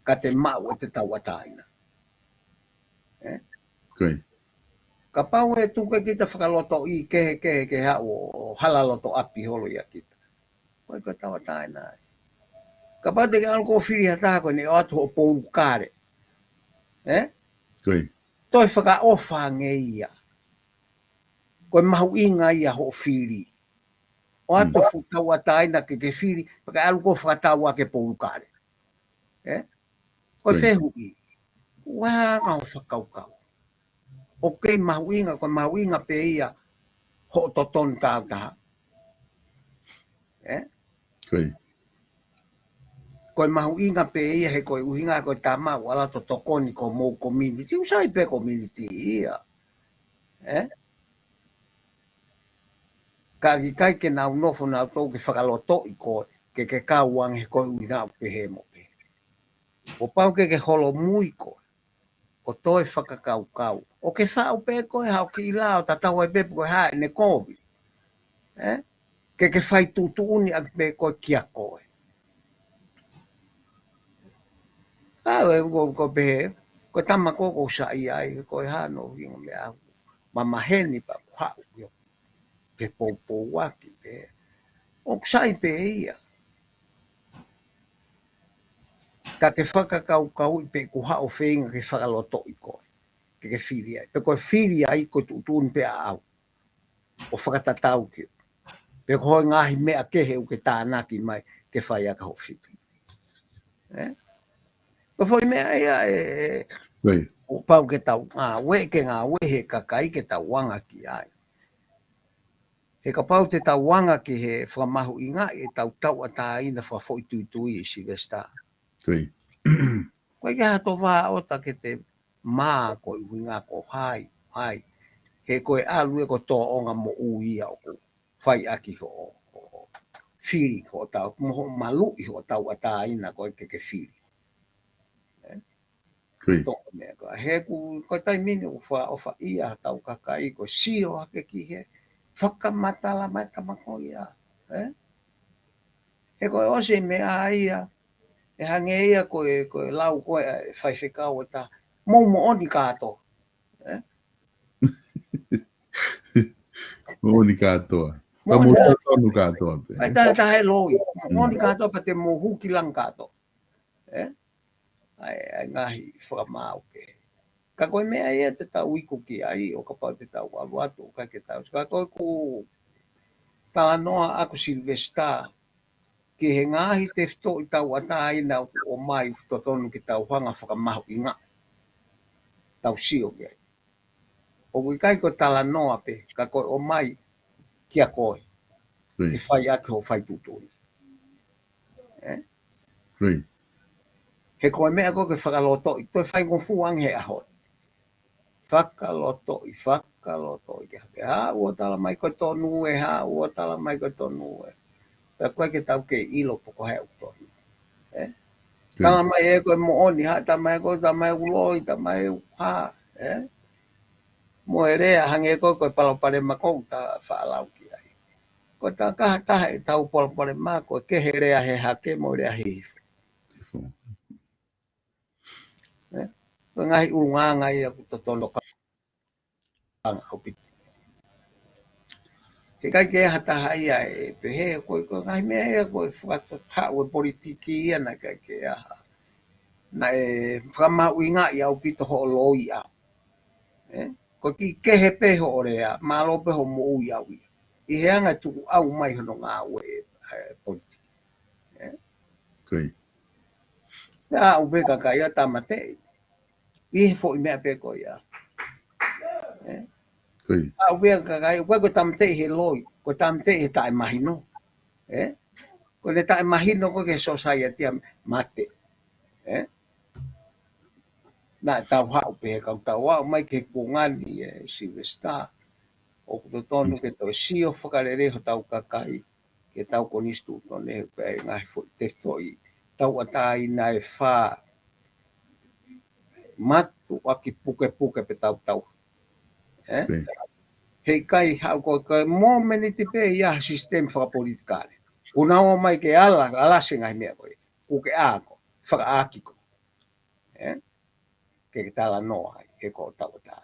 Ka te maʻu ʻete tauʻatāina. ʻE? Ko ia. Kapau ʻe tuku kita fakalotoʻi kehekehe ke haʻu ʻo hala loto ʻapi holo ia kita. Ko e ko e tauʻatāina ai. Kapau te ke ʻalu ko e fili ha taha ko ʻene ʻoatu hoʻo poulukale. ʻE? Ko ia. Toe fakaʻofa ange ia. Ko e mahuʻinga ia hoʻo fili. ʻOatu Mm. fuʻu tauʻatāina ke ke fili, pea ke ʻalu ko e fakatau ʻa ke poulukale. ʻE? Ko e Ko ia. fehuʻi. Ua ka o fakakaukau. ʻOku kei mahuʻinga, ko e mahuʻinga pē ia hoʻo totonu tāutaha. ʻE? Ko ia. Ko e mahuʻinga pē ia he ko e ʻuhinga ko e tama ʻoku ala tokoni ko homou community. ʻOku sai pē community ia. ʻE? Ka ʻikai ke nau nofo nautolu ke fakalotoʻi koe, ke ke kau ange he ko e ʻuhinga ʻoku pehē mo pehē. ʻO pau ke ke holomui koe. ʻO toe fakakaukau. ʻO ke faʻu pē koe haʻo kiʻi lao tatau ai pē pe ko e hā ʻene kovi. ʻE? Ke ke fai tuʻutuʻuni ʻaki pē koe kia koe. ʻA, ʻe, ko, ko pehē, ko e tama ko, ko sai ai, ko e hā hono ʻuhinga meʻa. Mamaheni pea ko haʻu ʻio. Ke poupouaki pē. ʻOku sai pē ia. Ka te fakakaukauʻi pe ko haʻo feinga ke fakalotoʻi koe. Ke ke fili ai. Pe ko e fili ai ko e tuʻutuʻuni pē ʻaʻau. ʻO fakatatau ki. Pe ko e ngaahi meʻa kehe ʻoku ke tānaki mai ke fai ʻaki hoʻo fili. ʻE? Ko e foʻi meʻa ia ʻe, ʻe, Right. ʻoku pau ke tau ngāue, ke ngāue he kakai ke tau anga ki ai. He kapau te tau anga ki he fakamahuʻingaʻi ʻetau tauʻatāina fakafoʻituitui ʻi Silivesitā. Right. Ko e ke hato vā ʻota ke te mā ko e ʻuhinga ko hai, hai. He ko e ʻalu ē ko e tōʻonga moʻui ia ʻoku fai ʻaki hoʻo, hoʻo fili hoʻo tau, mo hoʻo maluʻi hoʻo tauʻatāina ko e ke ke fili. ʻE? Kui. Tō meʻa ko e he ku, ko e taimi ni ʻoku fakaʻofaʻia ha tau kakai ko e sio hake ki he fakamatala mai tama ko ia. ʻE? He ko e ʻosi meʻa ia, ʻe hangē ia ko e, ko e lau ko e faifekau ʻe taha. Mou moʻoni kātoa. ʻE? Moʻoni kātoa. Moʻoni. Ka mou totonu kātoa pē. ʻAi taha taha e loi. Moʻoni kātoa pea te mou huki langa kātoa. ʻE? ʻAi, ʻai ngaahi fakamaau pē. Ka ko e meʻa ia te tau iku ki ai, ʻo kapau te tau ʻalu atu, ʻo ka ke tau. Ka ko e ku talanoa ʻaku Silivesitā, ki he ngaahi tefitoʻi tauʻatāina ʻoku ʻomai totonu ke tau hanga fakamahuʻinga. tau sio ki ai. ʻOku ʻikai ko e talanoa pē, ka ko e ʻomai kia koe. Ke fai ʻaki hoʻo fai tuʻutuʻuni. Ē? He ko e meʻa ko ē ke fakalotoʻi, ko e faingofua ange he ʻaho. Fakalotoʻi, fakalotoʻi ke hake. Haʻu ʻo tala mai ko e tonu ē, haʻu ʻo tala mai ko e tonu ē. Pea ko e ke tau ke ʻilo pe ko hai ʻoku tonu. Ē? Tala mai ē ko e moʻoni, haʻu tala mai ko e tala mai ʻoku loi, tala mai ʻoku hā, ē? Mo e lea hangē ko e, ko e palopalema ko ē ʻoku ta faʻa lau ki ai. Ko e taha, taha ʻetau palopalema ko e kehe lea he hake mo e lea he hifo. Ē? Ko e ngaahi ʻulungaanga ia ʻoku totonu ka anga ʻaupito. He ʻikai ke ʻi ai ha taha ia ʻe pehē, ko e, ko e ngaahi meʻa ia ko e fakatohaʻu e politiki ia naʻe ʻikai ke ʻi ai ha. Naʻe fakamahuʻingaʻi ʻaupito hoʻo loi ʻaʻau. Ē? Ko e kiʻi kehe pē hoʻo lea, mālō pē hoʻo moʻui ʻaʻau ia. ʻI he anga e tukuʻau mai hono ngāue e, e politiki. Ē? Pea aʻu pē kakai ʻo tāmateʻi. ʻI he foʻi meʻa pē ko ia. Ē? Aʻu pē kakai, ʻoku ʻikai ko e tāmateʻi he loi, ko e tāmateʻi he taʻemahino. Ē? Ko ʻene taʻemahino ko ē ki he sōsaieti ʻa mate. Ē? Naʻa tau haʻu pē he kau tau aʻu mai ki he kuonga ni ē Sylvester. ʻOku totonu ke toe sio fakalelei hotau kakai, ke tau konisitūtone, pea ʻi he ngaahi foʻi tefitoʻi tauʻatāina ʻe fā matuʻaki pukepuke pē tau tau. Ē? He ʻikai haʻu ko e, ko e mōmeniti pē ia ha sisitemi fakapolitikale. Kuo nau ō mai ke ala, ala se ngaahi meʻa ko ē. Kuo ke ako, fakaʻaki ko. Ē? Ke ke talanoa ai, he ko e tauʻatāina.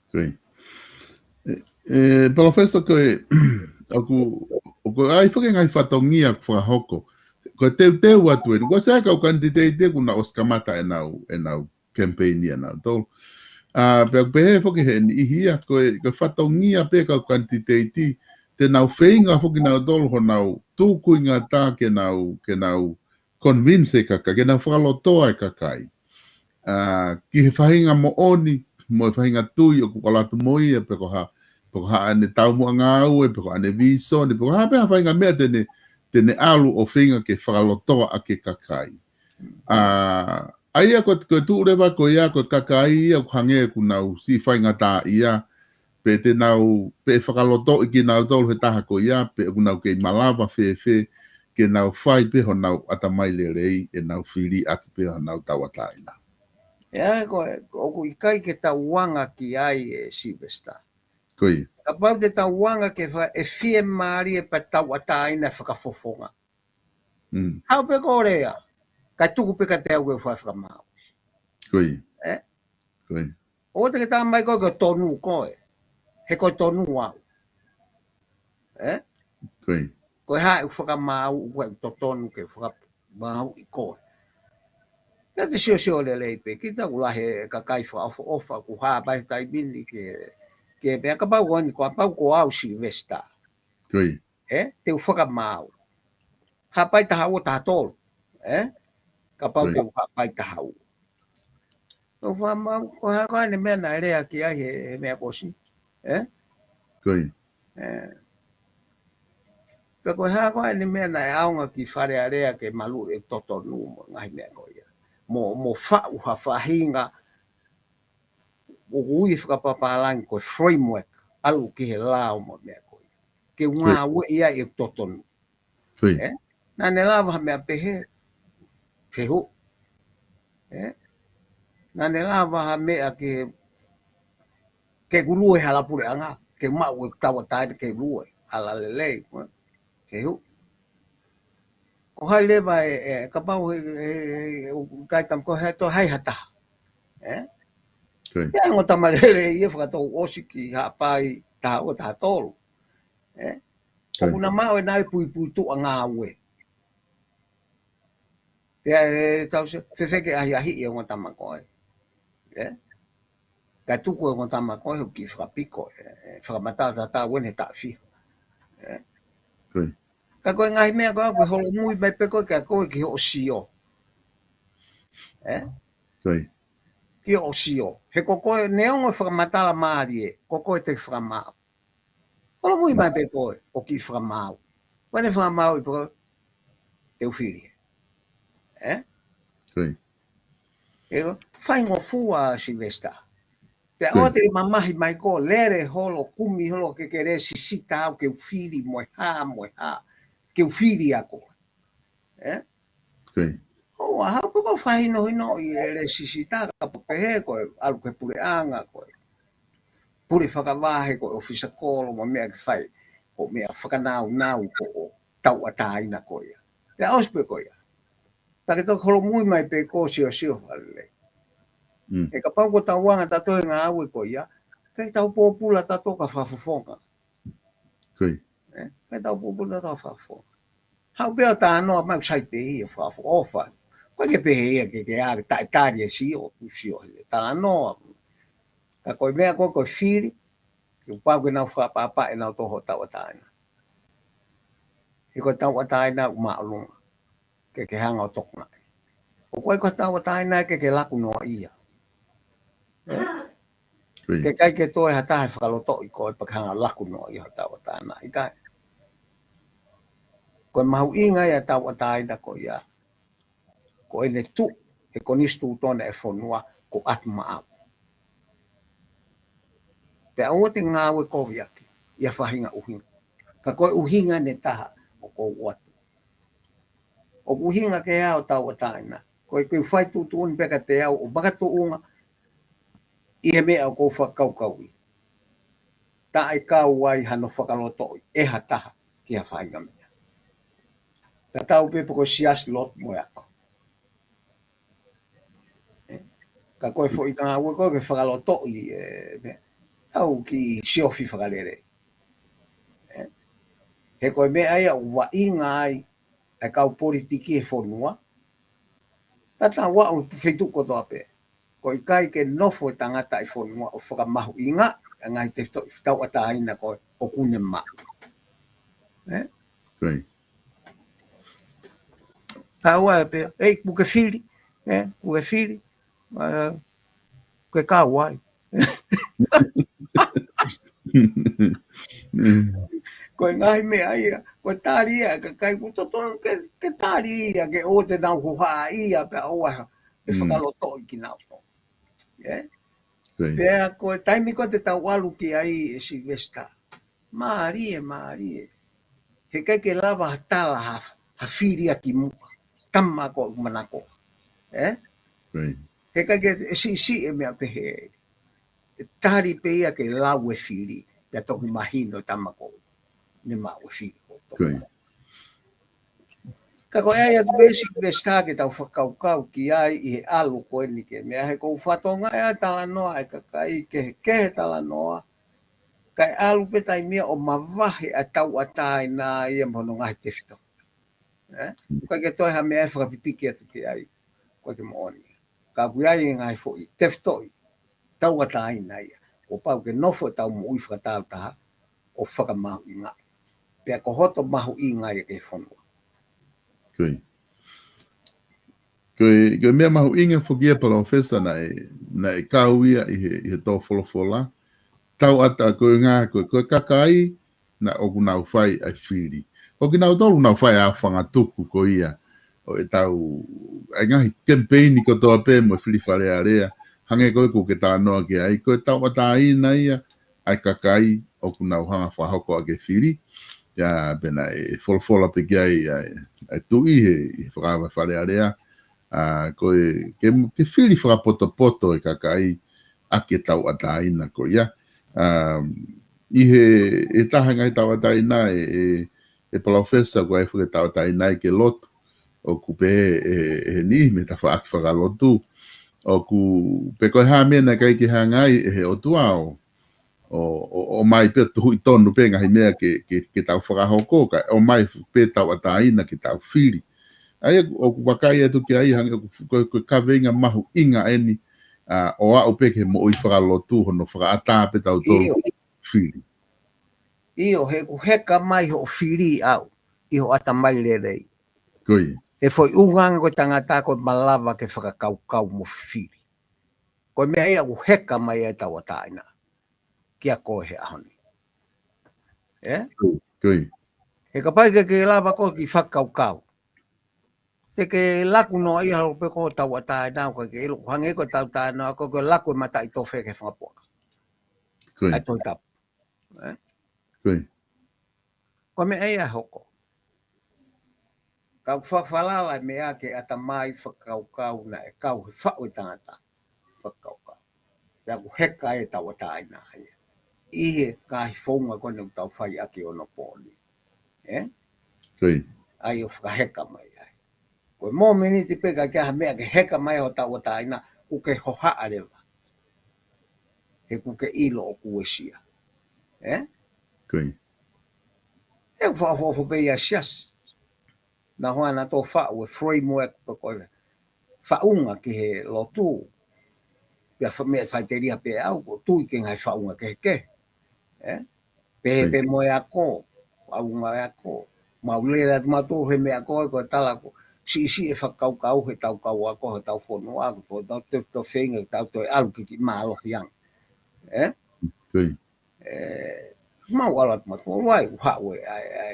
Ē, ē, Palōfesa ko e, ʻoku, ʻoku ʻi ai foki e ngaahi fatongia ʻoku fakahoko. Ko e teuteu atu eni, ko e sai kau kanititeiti ʻoku nau ʻosi kamata ʻenau, ʻenau campaign ʻanautolu. ʻA, pea ʻoku pehē foki he niʻihi ia, ko e, ko e fatongia pē kau kanititeiti, te nau feinga foki nautolu honau tukuingata ke nau, ke nau convince e kakai, ke nau fakalotoa e kakai. ʻA, ki he faʻahinga moʻoni, mo e faʻahinga tui ʻoku ʻalu atu mo ia, pe ko ha, pe ko haʻane taumuʻa ngāue, pe ko haʻane vīsone, pe ko ha pē ha faʻahinga meʻa te ne, te ne ʻalu ʻo feinga ke fakalotoa ʻaki e kakai. ʻA, ʻa ia ko, ko e tuʻu leva ko ia, ko e kakai ia, ʻoku hangē ʻoku nau siʻi faingataʻaʻia, pe te nau, pe fakalotoʻi kinautolu he taha ko ia, pe ʻoku nau kei malava fēfē, ke nau fai pē honau ʻatamai lelei, ʻenau fili ʻaki pē honau tauʻatāina. ʻIo, ko e, ʻoku ʻikai ke tau anga ki ai ē Sylvester. Ko ia. Kapau te tau anga ke fa-, ʻe fiemālie pē tauʻatāina fakafofonga. Mm. Haʻu pē ko e lea, kae tuku pē kiate au ke u fai fakamaau. Ko ia. Ē? Ko ia. ʻOua te ke tala mai koe ko e tonu koe. He ko e tonu au. Ē? Ko ia. Ko e hā ʻeku fakamaau, ʻoku ʻikai totonu ke fakamaauʻi koe. Pea te siosio lelei pē, kita ʻoku lahi e kakai fakaʻofoʻofa, ʻoku hā pē he taimi ni ke, ke meʻa kapau ko eni, kapau ko au Sylvester. Ko ia. Ē? Te u fakamaau. Haʻapai taha ua taha tolu. Ē? Kapau te u haʻapai taha ua. Te u fakamaau, ko e hā ko ʻene meʻa naʻe lea ki ai he, he meʻa kuo ʻosi. Ē? Ko ia. Ē. Pea ko e hā ko ʻene meʻa naʻe ʻaonga ki Fale Alea ke maluʻi e totonu mo e ngaahi meʻa ko ia. Mo, mo faʻu ha faʻahinga ʻoku ui fakapapālangi ko e framework, ʻalu ki he lao mo e meʻa ko ia. Ke ngāueʻi ai e totonu. Ē? Naʻa ne lava ha meʻa pehē, fehuʻi. Ē? Naʻa ne lava ha meʻa ke, ke u lue hala puleʻanga, ke maʻu e tauʻatāina ke u lue, hala lelei, ē? Fehuʻi. Ko hai leva ē, ē, kapau he, he, he, ʻoku ʻikai tam ko hai to hai ha taha. Ē? Pea ongo tama lelei ia fakatau ʻosi ki Haʻapai taha ua taha tolu. Ē? ʻOku na maʻu ʻenau puipuituʻa ngāue. Pea ē, tau se, fēfē ke ʻahiʻahiʻi e ongo tama ko ē. Ē? Kae tuku e ongo tama ko ē, ʻoku kiʻi fakapiko, ē, ē, fakamatala tatau eni he taʻu fiha. Ē? Ka ko e ngaahi meʻa ko ē, ko e holomui mai pē ko ē, ka ko e ki hoʻo sio. ʻE? Ko ia. Ke ʻosi ʻo. He ko koe neongo e fakamatala mālie, ko koe te ke fakamaau. Holomui mai pē koe, ʻo kiʻi fakamaau. Ko ʻene fakamaau ʻi pē koe, te u fili. ʻE? Ko ia. ʻE, faingofua Sylvester. Pea ʻoua te mamahi mai koe, lele holo, kumi holo ke ke lēsisita au ke u fili mo e hā, mo e hā. Ke u fili ʻa koe. ʻE? Ko ia. ʻOua, haʻu pē koe ʻo fakahinohinoʻi e lēsisita ka pehē ko e ʻalu ki he puleʻanga ko e pule fakavahe ko e ʻōfisa kolo mo e meʻa ke fai. Ko e meʻa fakanāunau ko e tauʻatāina ko ia. Pea ʻosi pē ko ia. Pea ke toki holomui mai pē koe ʻo siosio fakalelei. Mm. He kapau ko e tauʻanga tatou he ngāue ko ia, ʻikai tau pōpula tatou ka fakafofonga. Ko ia. ʻE, ʻikai tau pōpula tatou ka fakafofonga. Haʻu pē ʻo talanoa mai ʻoku sai pē ia fakafofonga. Ko e ke pehē ia ke ke ake taʻetali e sio, ʻoku sio he talanoa. Ka ko e meʻa ko e ko e fili, ke pau ke nau fakapapauʻi ʻenau toho tauʻatāina. He ko e tauʻatāina ʻoku māʻolunga. Ke ke hanga ʻo tokangaʻi. ʻOku ʻikai ko e tauʻatāina ke ke laku noaʻia. ʻE? Ko ia. Ke ʻikai ke toe ha taha ʻe fakalotoʻi koe pea ke hanga ʻo laku noaʻia ho tauʻatāina. ʻIkai. Ko e mahuʻinga ia tauʻatāina ko ia. Ko ʻene tuʻu he konisitūtone e fonua ko ʻatu maʻau. Pea ʻoua te ngāue kovi ʻaki ia faʻahinga ʻuhinga. Ka ko e ʻuhinga ʻe taha ʻoku ou ʻoatu. ʻOku ʻuhinga ke ʻai ʻo tauʻatāina. Ko e ke fai tuʻutuʻuni pē kiate au ʻo makatuʻunga ʻi he meʻa ʻoku ou fakakaukauʻi. Taʻe kau ai hano fakalotoʻi ʻe ha taha ki ha faʻahinga meʻa. Tatau pē pe ko e siasi, lotu mo e ako. ʻE, ka ko e foʻi ngāue ko e ke fakalotoʻi e meʻa. Tau kiʻi siofi fakalelei. ʻE, he ko e meʻa ia ʻoku vaʻinga ai ʻa e kau politiki e fonua. Tatau ʻa e feituʻu kotoa pē. Ko e ʻikai ke nofo e tangata ʻi fonua ʻo fakamahuʻinga ʻa e ngaahi tefitoʻi tauʻatāina ko ē ʻoku ne maʻu. ʻE? Ko ia. Ka ʻoua pē, ʻe, kuo ke fili, ʻe, kuo ke fili, ʻa, kuo ke kau ai. Ko e ngaahi meʻa ia, ko e tali ia, ka ʻikai ʻoku totonu ke, ke tali ia, ke ʻoua te nau hohaʻa ia, pea ʻoua ʻe fakalotoʻi kinautolu. ʻE? Ko ia. Pea ko e taimi ko ē te tau ʻalu ki ai ʻe Sylvester. Mālie, mālie. He ʻikai ke lava ha tala ha, ha fili ʻa kimuʻa. Tama ko e manako. ʻE? Ko ia. He ʻikai ke ʻe siʻisiʻi e meʻa pehē. ʻE tali pē ia ke lau e fili. Pea toki mahino e tama ko ē ne maʻu e fili ko ē. Ko ia. Ka ko e ʻai atu pē Sylvester ke tau fakakaukau ki ai ʻi he ʻalu ko eni ki he meʻa he ʻoku ou fakatokangaʻi ʻa e talanoa ʻa e kakai kehekehe talanoa. Kae ʻalu pē taimi ia ʻo mavahe ʻa e tauʻatāina ia mo hono ngaahi tefitoʻi. ʻE? ʻIkai ke toe ha meʻa ʻe fakapipiki atu ki ai. ʻIkai ke moʻoni. Ka ʻoku ʻi ai e ngaahi foʻi tefitoʻi tauʻatāina ia. Kuo pau ke nofo ʻetau moʻui fakatāutaha ʻo fakamahuʻingaʻi. Pea ko hoto mahuʻinga ia ki he fonua. Ko ia. Ko e, ko e meʻa mahuʻinga foki ia Palōfesa naʻe, naʻe kau ia ʻi he, ʻi he tō folofola. Tauʻatāina ko e ngaahi, ko e, ko e kakai, naʻa ʻoku nau fai ʻa e fili. Ko kinautolu nau fai ʻa e fangatuku ko ia ʻo ʻetau, ʻa e ngaahi kemipeini kotoa pē mo e fili Fale Alea, hangē ko ē ʻoku ke talanoa ki ai, ko e tauʻatāina ia ʻa e kakai ʻoku nau hanga fakahoko ʻaki e fili. Ia, pea naʻe folofola pē ki ai ʻa e, ʻa e tuʻi he, he fakaava Fale Alea, ʻa, ko e, ke, ke fili fakapotopoto e kakai ʻaki e tauʻatāina ko ia. ʻA, ʻi he, ʻe taha e ngaahi tauʻatāina ʻe, ʻe, ʻe Palōfesa ko e fai e tauʻatāina ia ke lotu. ʻOku pehē ʻe, ʻe he niʻihi mei he tafaʻaki fakalotu. ʻOku pehē ko e hā e meʻa naʻe ʻikai ke hanga ai ʻe he ʻOtua ʻo, ʻo, ʻo, ʻomai pē tuhuʻi tonu pē ngaahi meʻa ke, ke, ke tau fakahoko ka, ʻomai pē tauʻatāina ke tau fili. ʻA ia ʻoku vakai atu ki ai hangē ʻoku, ko, ko e kaveinga mahuʻinga eni, ʻa, ʻo aʻu pē ki he moʻui fakalotu hono fakaʻatā pē tautolu ʻio. Fili. ʻIo, he ʻoku heka mai hoʻo fili ʻau, ʻi hoʻo ʻatamai lelei. Ko ia. He foʻi ʻuhinga ko e tangata ko e malava ke fakakaukau mo fili. Ko e meʻa ia ʻoku heka mai ai e tauʻatāina kia koe he ʻaho ni. Ē? He kapau ʻikai ke lava koe ke fakakaukau, te ke laku noa ia holo pē ko e tauʻatāina, ʻoku ʻikai ke ʻilo, ʻoku hangē ko e tauʻatāina ko e laku e mataʻitofe ki he fanga puaka ʻa e Tohi Tapu. Ē? Ko e meʻa ia ʻe hoko. Ka ʻoku fakafalala e meʻa ki he ʻatamai fakakaukau naʻe kau he faʻu e tangata fakakaukau. Pea ʻoku heka e tauʻatāina ia ʻi he ngaahi founga ko eni ʻoku tau fai ʻaki ʻo nau pōni. Ē? ʻA ia ʻoku fakaheka mai ai. Ko e mōmeniti pē ka ke ʻai ha meʻa ke heka mai ho tauʻatāina, ʻoku ke hohaʻa leva. He ʻoku ke ʻilo ʻoku uesia. Ē? He ʻoku fakaʻofoʻofa pē ia siasi. Naʻa hua na tō faʻu e framework pē ko e faʻunga ki he lotu. Pea fa-, meʻa faʻiteliha pē au, ʻoku ou tui ki he ngaahi faʻunga kehekehe. Ē? Pehē pē mo e ako, faʻunga e ako. Mau lele atu mautolu he meʻa ko ē, ko e tala ko, siʻisiʻi e fakakaukau he tau kau ako, he tau fonua, ko e tau te, tau feinga, tau toe ʻalu ki he kiʻi mālohi ange. Ē? Ē, mau ʻalu atu mautolu ai, ʻoku haʻu e, ʻa e, ʻa e,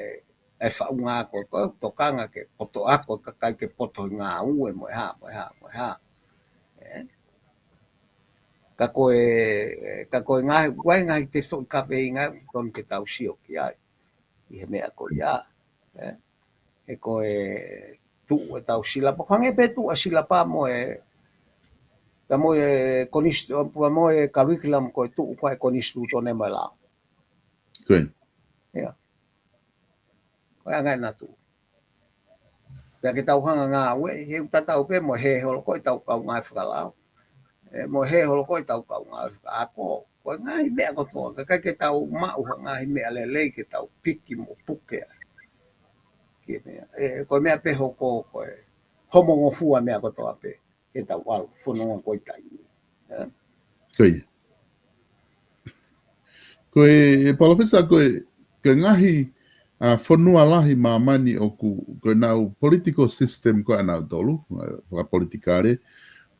ʻa e faʻunga ako, ko e tokanga ke poto ako, kakai ke poto he ngāue, mo e hā, mo e hā, mo e hā. Ē? Ka ko e, ka ko e ngaahi, ko e ngaahi tefitoʻi kaveinga, tonu ke tau sio ki ai. ʻI he meʻa ko ia. Ē? He ko e tuʻu e tau silapa, ko e hangē pē tuʻu ʻa e silapa mo e, ka mo e konistu-, mo e curriculum ko e tuʻu ko e konisitūtone mo e lao. Ia. Ko e anga ʻena tuʻu. Pea ke tau hanga ngāue, he ʻoku tatau pē mo e hē holo ko e tau kaungā fakalao. Ē, mo e hē holo ko e tau kaungā fakaako. Ko e ngaahi meʻa kotoa, ka ʻikai ke tau maʻu ha ngaahi meʻa lelei ke tau piki mo puke ai. Ki he meʻa, ē, ko e meʻa pē hoko, ko e homongofua meʻa kotoa pē. Ke tau ʻalu, fononga ko e taimi. Ē? Ko e, e palōfesa ko e, ko e ngaahi, ʻa, fonua lahi māmani ʻoku, ko e nau political system ko ʻenau tolu, ʻa, fakapolitikale.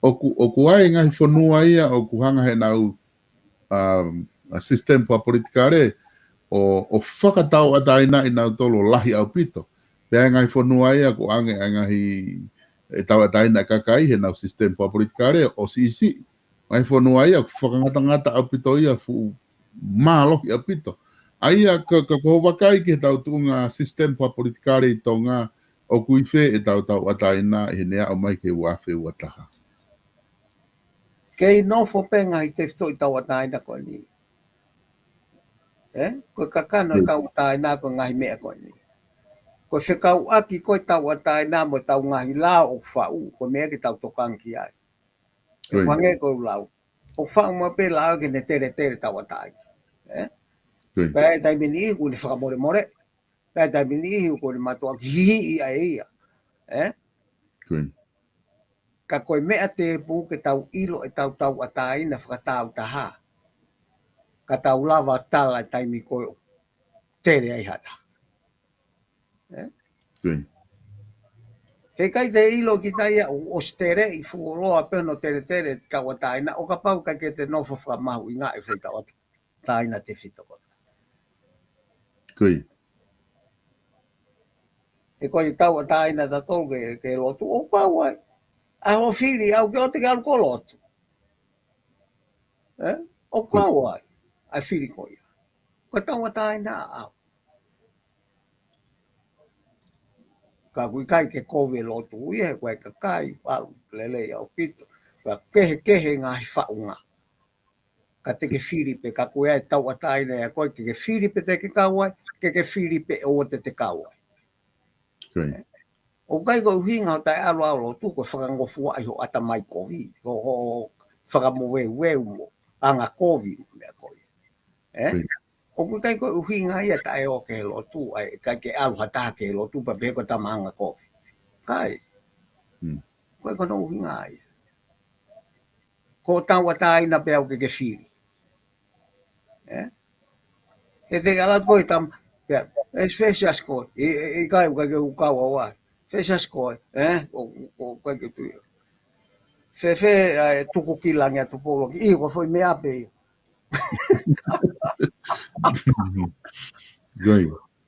ʻOku, ʻoku ʻi ai e ngaahi fonua ia, ʻoku hanga he nau, um, ʻa, system fakapolitikale, ʻo, ʻo fakatauʻatāina ʻenau tolu lahi ʻaupito. Pea ʻi ai e ngaahi fonua ia, ʻoku ʻange ʻa e ngaahi, e tauʻatāina kakai, he nau system fakapolitikale, ʻo siʻisiʻi. Ngaahi fonua ia, ʻoku fakangatangata ʻaupito ia, fuʻu mālohi ʻaupito. ʻA ia ka, ka ko hoʻo vakai ki he tau tuʻunga system fakapolitikale ʻi Tonga, ʻoku ʻi fē e tau tauʻatāina ʻi heʻene aʻu mai ki he ua afe ua taha. Kei nofo pē ngaahi tefitoʻi tauʻatāina ko eni. Ē? Ko e kakano e tauʻatāina ko e ngaahi meʻa ko eni. Ko e fekauʻaki ko e tauʻatāina mo e tau ngaahi lao ʻoku faʻu, ko e meʻa ke tau tokanga ki ai. Ē, ko e hangē ko e lau. ʻOku faʻu mai pē lao ke ne teletele tauʻatāina. Ē? Pea ʻi he taimi ʻe niʻihi ʻoku ne fakamolemole. Pea ʻi he taimi ʻe niʻihi ʻoku ne mātuʻaki hihiʻi ai ia. Ē? Ka ko e meʻa tēpū ke tau ʻilo e tau tauʻatāina fakatāutaha. Ka tau lava tala e taimi ko ē ʻoku tele ai ha taha. Ē? He ʻikai te ʻilo kita ia ʻoku ʻosi teleʻi fuoloa pē hono teletele tauʻatāina, ʻo kapau ʻikai ke te nofo fakamahuʻingaʻi e foʻi tauʻatāina tefito ko ia. He ko e tauʻatāina tatolu ke, ke lotu ʻoku kau ai. ʻA hoʻo fili au ke ʻoua te ke ʻalu koe ʻo lotu. Ē? ʻOku kau ai. ʻA e fili ko ia. Ko e tauʻatāina ʻaʻau. Ka ʻoku ʻikai ke kovi e lotu ia, he ko e kakai, ʻalu lelei ʻaupito. Pea kehekehe ngaahi faʻunga. Ka te ke fili pē, ka ko e tauʻatāina ia ko ē, ke ke fili pē te ke kau ai, ke ke fili pē ʻoua te te kau ai. ʻOku ʻikai ko e ʻuhinga ʻo taʻeʻalu ʻo lotu ko e fakangofuaʻi ho ʻatamai kovi, ho, ho fakamoveuveu mo anga kovi mo e meʻa ko ia. Ē? ʻOku ʻikai ko e ʻuhinga ia taʻe ō ki he lotu, ʻa e ʻikai ke ʻalu ha taha ki he lotu pea pehē ko e tama anga kovi. ʻIkai. ʻOku ʻikai ko hono ʻuhinga ia. Ko e tauʻatāina pē ʻoku ke fili. Ē? He te ke ʻalu atu ko e tama, pea, ʻe fesiasi koe, ʻe, ʻe, ʻikai, ʻikai ke u kau au ai. Fē siasi koe, ē? ʻO, ʻo, ʻikai ke tui. Fēfē, ʻa e tuku ki langi ʻa Tupou ʻUluaki, ʻio, ko e foʻi meʻa pē ia.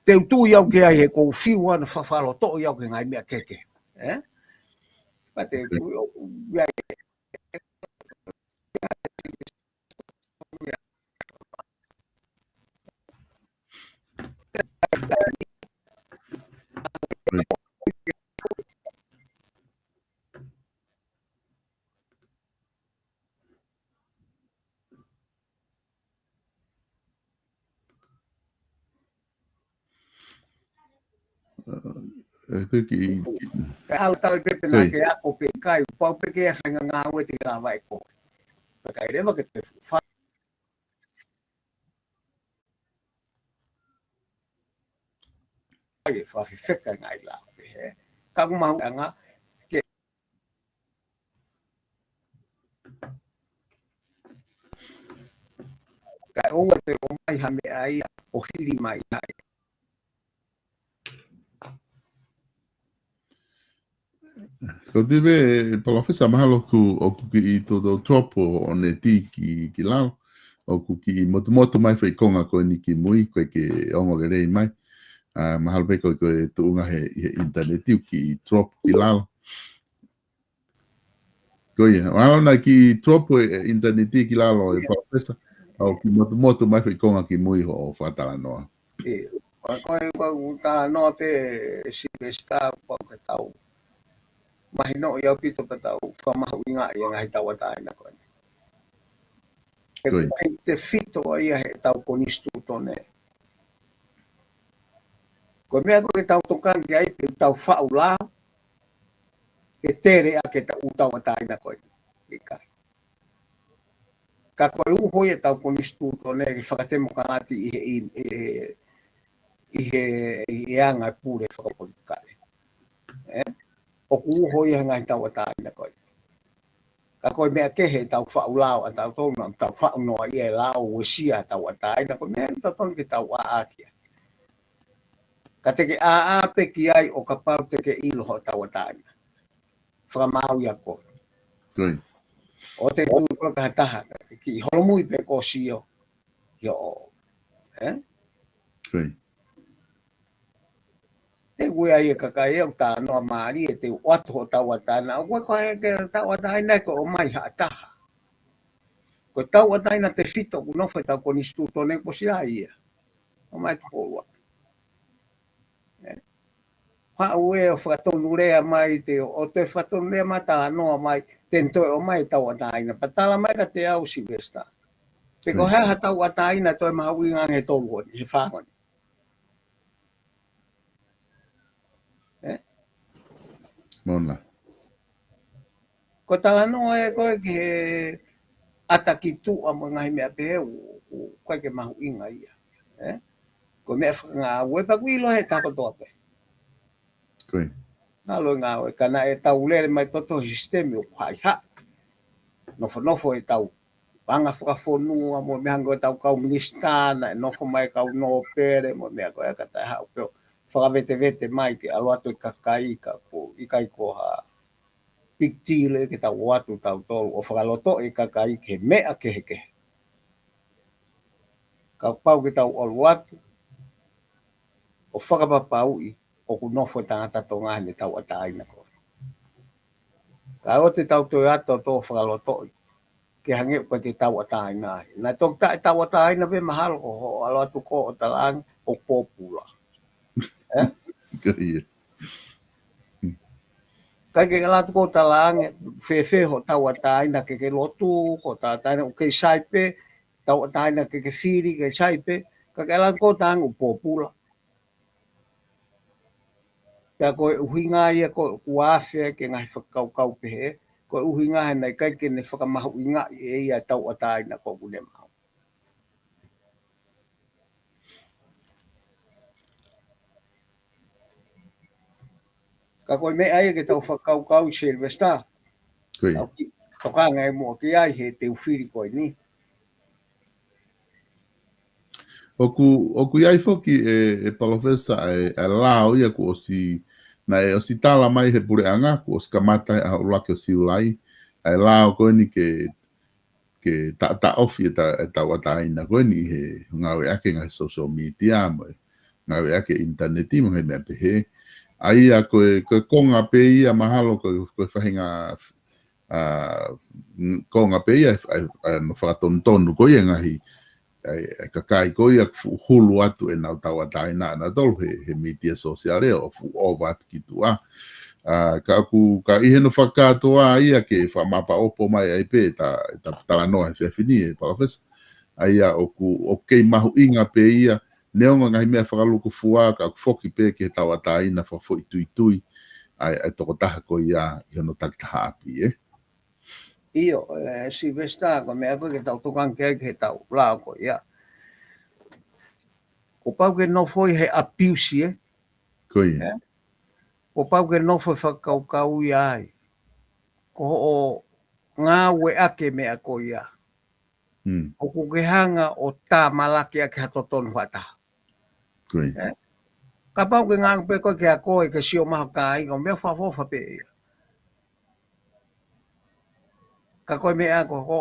Te u tui au ki ai he ʻoku ou fiu ʻana fakalotoʻi au ki he ngaahi meʻa kehekehe. Ē? Pea te u tui au ki ai. ʻE, ko e kiʻi, kiʻi. Ka ʻalu tau i pepe na ke ako pe kai, pau pē ke ʻai ha ngāue te lava ʻe koe. Pea kai leva ke te fa-, ʻai e fefeka ngaahi lao pehē. Ka ʻoku mahuʻinga ke Kae ʻoua te ʻomai ha meʻa ia ʻo hili mai ai. Ko e tui pē, Palōfesa, mahalo ʻoku, ʻoku kiʻi toutou drop ʻo, ʻo neti ki, ki lalo. ʻOku kiʻi motumotu mai foʻi konga ko eni ki mui, ko e ke ongo lelei mai. ʻA, mahalo pē ko, ko e tuʻunga he, he ʻinitaneti ʻoku kiʻi drop ki lalo. Ko ia, mahalo naʻe kiʻi drop e, e ʻinitaneti ki lalo e Palōfesa, ʻoku kiʻi motumotu mai foʻi konga ki mui hoʻo fakatalanoa. ʻIo, ʻa ko e, ko e talanoa pē Silivesitā pau ke tau mahinoʻi ʻaupito pea tau fakamahuʻingaʻi e ngaahi tauʻatāina ko eni. Ko ia. ʻOku kei tefito ai ia he tau konisitūtone. Ko e meʻa ko ē ke tau tokanga ki ai pe tau faʻu lao, ke tele ʻa e tau tauʻatāina ko ē. ʻIkai. Ka ko e uho ia e tau konisitūtone ke fakatemokalati ʻi he, ʻi he, ʻi he, ʻi he anga e pule fakapolitikale. Ē? ʻOku uho ia he ngaahi tauʻatāina ko ē. Ka ko e meʻa kehe tau faʻu lao ʻa tautolu na, tau faʻu noa ia e lao uesia tauʻatāina, ko e meʻa ia totonu ke tau ʻāʻā ki ai. Ka te ke ʻāʻā pē ki ai ʻo kapau te ke ʻilo hoʻo tauʻatāina. Fakamaau ia koe. Ko ia. ʻOua te tui koe ki ha taha, kiʻi holomui pē koe ʻo sio. ʻIo. Ē? Ko ia. Te u ʻai e kakai ʻoku talanoa mālie, te u ʻoatu hoʻo tauʻatāina. ʻOku ʻikai ko e tauʻatāina ia ko e ʻomai ha taha. Ko e tauʻatāina tefito ʻoku nofo he tau konisitūtone kuo ʻosi ʻai ia. ʻOmai Tupou ʻUluaki. Ē. Haʻu ē ʻo fakatonulea mai te, ʻo toe fakatonulea mai talanoa mai, te ne toe ʻomai e tauʻatāina. Pea tala mai kiate au Silivesitā. Pe ko e hā ha tauʻatāina toe mahuʻinga ange he tolu ko eni, he fā ko eni. Ē? Mona. Ko e talanoa ē ko ē ki he ʻata ki tuʻa mo e ngaahi meʻa pehē ʻoku, ʻoku ʻikai ke mahuʻinga ia. Ē? Ko e meʻa fakangāue pea ʻoku ʻilo he taha kotoa pē. Ko ia. Ngalo e ngāue, ka naʻe tau lele mai toto he sisitemi ʻoku haʻihaʻi. Nofonofo e tau anga fakafonua mo e meʻa hangē ko e tau kau minisitā naʻe nofo mai kau nōpele mo e meʻa ko ia ka taʻe haʻu pē ʻo fakavetevete mai ke ʻalu atu e kakai ka ʻoku ʻikai ko ha big deal ia ke tau ō atu tautolu ʻo fakalotoʻi e kakai ki he meʻa kehekehe. Kapau ke tau ʻalu atu ʻo fakapapauʻi ʻoku nofo e tangata Tonga heʻene tauʻatāina ko ē. Ka ʻoua te tau toe ʻatu ʻo toe fakalotoʻi ke hangē ʻoku ʻikai ke tauʻatāina ai. Naʻe toki taʻetauʻatāina pē mahalo ko hoʻo ʻalu atu ko ē ʻo talaange ʻoku pōpula. Ē? Ko ia. ʻIkai ke ʻalu atu ko ē ʻo talaange fēfē hoʻo tauʻatāina, ke ke lotu, ko e tauʻatāina ʻoku kei sai pē, tauʻatāina ke ke fili kei sai pē, ka ke ʻalu atu ko ē ʻo talaange ʻoku pōpula. Pea ko e ʻuhinga ia ko ē ʻoku afe ai e ngaahi fakakaukau pehē, ko e ʻuhinga he naʻe ʻikai ke ne fakamahuʻingaʻi ʻe ia e tauʻatāina ko ē ʻoku ne maʻu. Ka ko e meʻa ia ke tau fakakaukauʻi Silivesitā. Ko ia. Tau kiʻi tokanga muʻa ki ai he te u fili ko eni. ʻOku, ʻoku ʻi ai foki e, e Palōfesa e, e lao ia kuo ʻosi Naʻe ʻosi tala mai he puleʻanga, kuo ʻosi kamata he ʻaho ʻuluaki ʻo Siulai ʻa e lao ko eni ke, ke ta, taʻofi e ta, e tauʻatāina ko eni ʻi he ngāueʻaki e ngaahi social media mo e ngāueʻaki e ʻinitaneti mo e ngaahi meʻa pehē. ʻA ia ko e, ko e konga pē ia mahalo ko e, ko e faʻahinga, ʻa, konga pē ia ʻa e, ʻa e, ʻa e no fakatonutonu ko ia ngaahi ʻa e, ʻa e kakai ko ia ʻoku fuʻu hulu atu ʻenau tauʻatāina ʻanautolu he, he mītia sōsiale ʻo fuʻu ʻova atu ki tuʻa. ʻA, ka ʻoku, ka ʻi heʻene fakakātoa ia ke fakamapaʻopo mai ai pē ʻeta, ʻeta talanoa he efiafi ni ʻe Palōfesa. ʻA ia ʻoku, ʻoku kei mahuʻinga pē ia, neongo ngaahi meʻa fakalūkufua, ka ʻoku foki pē ki he tauʻatāina fakafoʻituitui ʻa e, ʻa e tokotaha ko ia ʻi hono takitaha ʻapi, ē? ʻIo, ē, Sylvester, ko e meʻa ko ē ke tau tokanga ki ai ki heʻetau lao ko ia. Kuo pau ke nofo ʻi he abuse, ē? Ko ia. Ē? Kuo pau ke nofo ʻo fakakaukau ia ai. Ko hoʻo ngāueʻaki e meʻa ko ia. Hmm. ʻOku ke hanga ʻo tāmalakiʻaki ha totonu fakataha. Ko ia. Ē? Kapau ke ngāueʻaki pē ko ē ke ako ʻe ke sio mai ho kāinga, ko e meʻa fakaʻofoʻofa pē ia. Ka ko e meʻa ko, ko,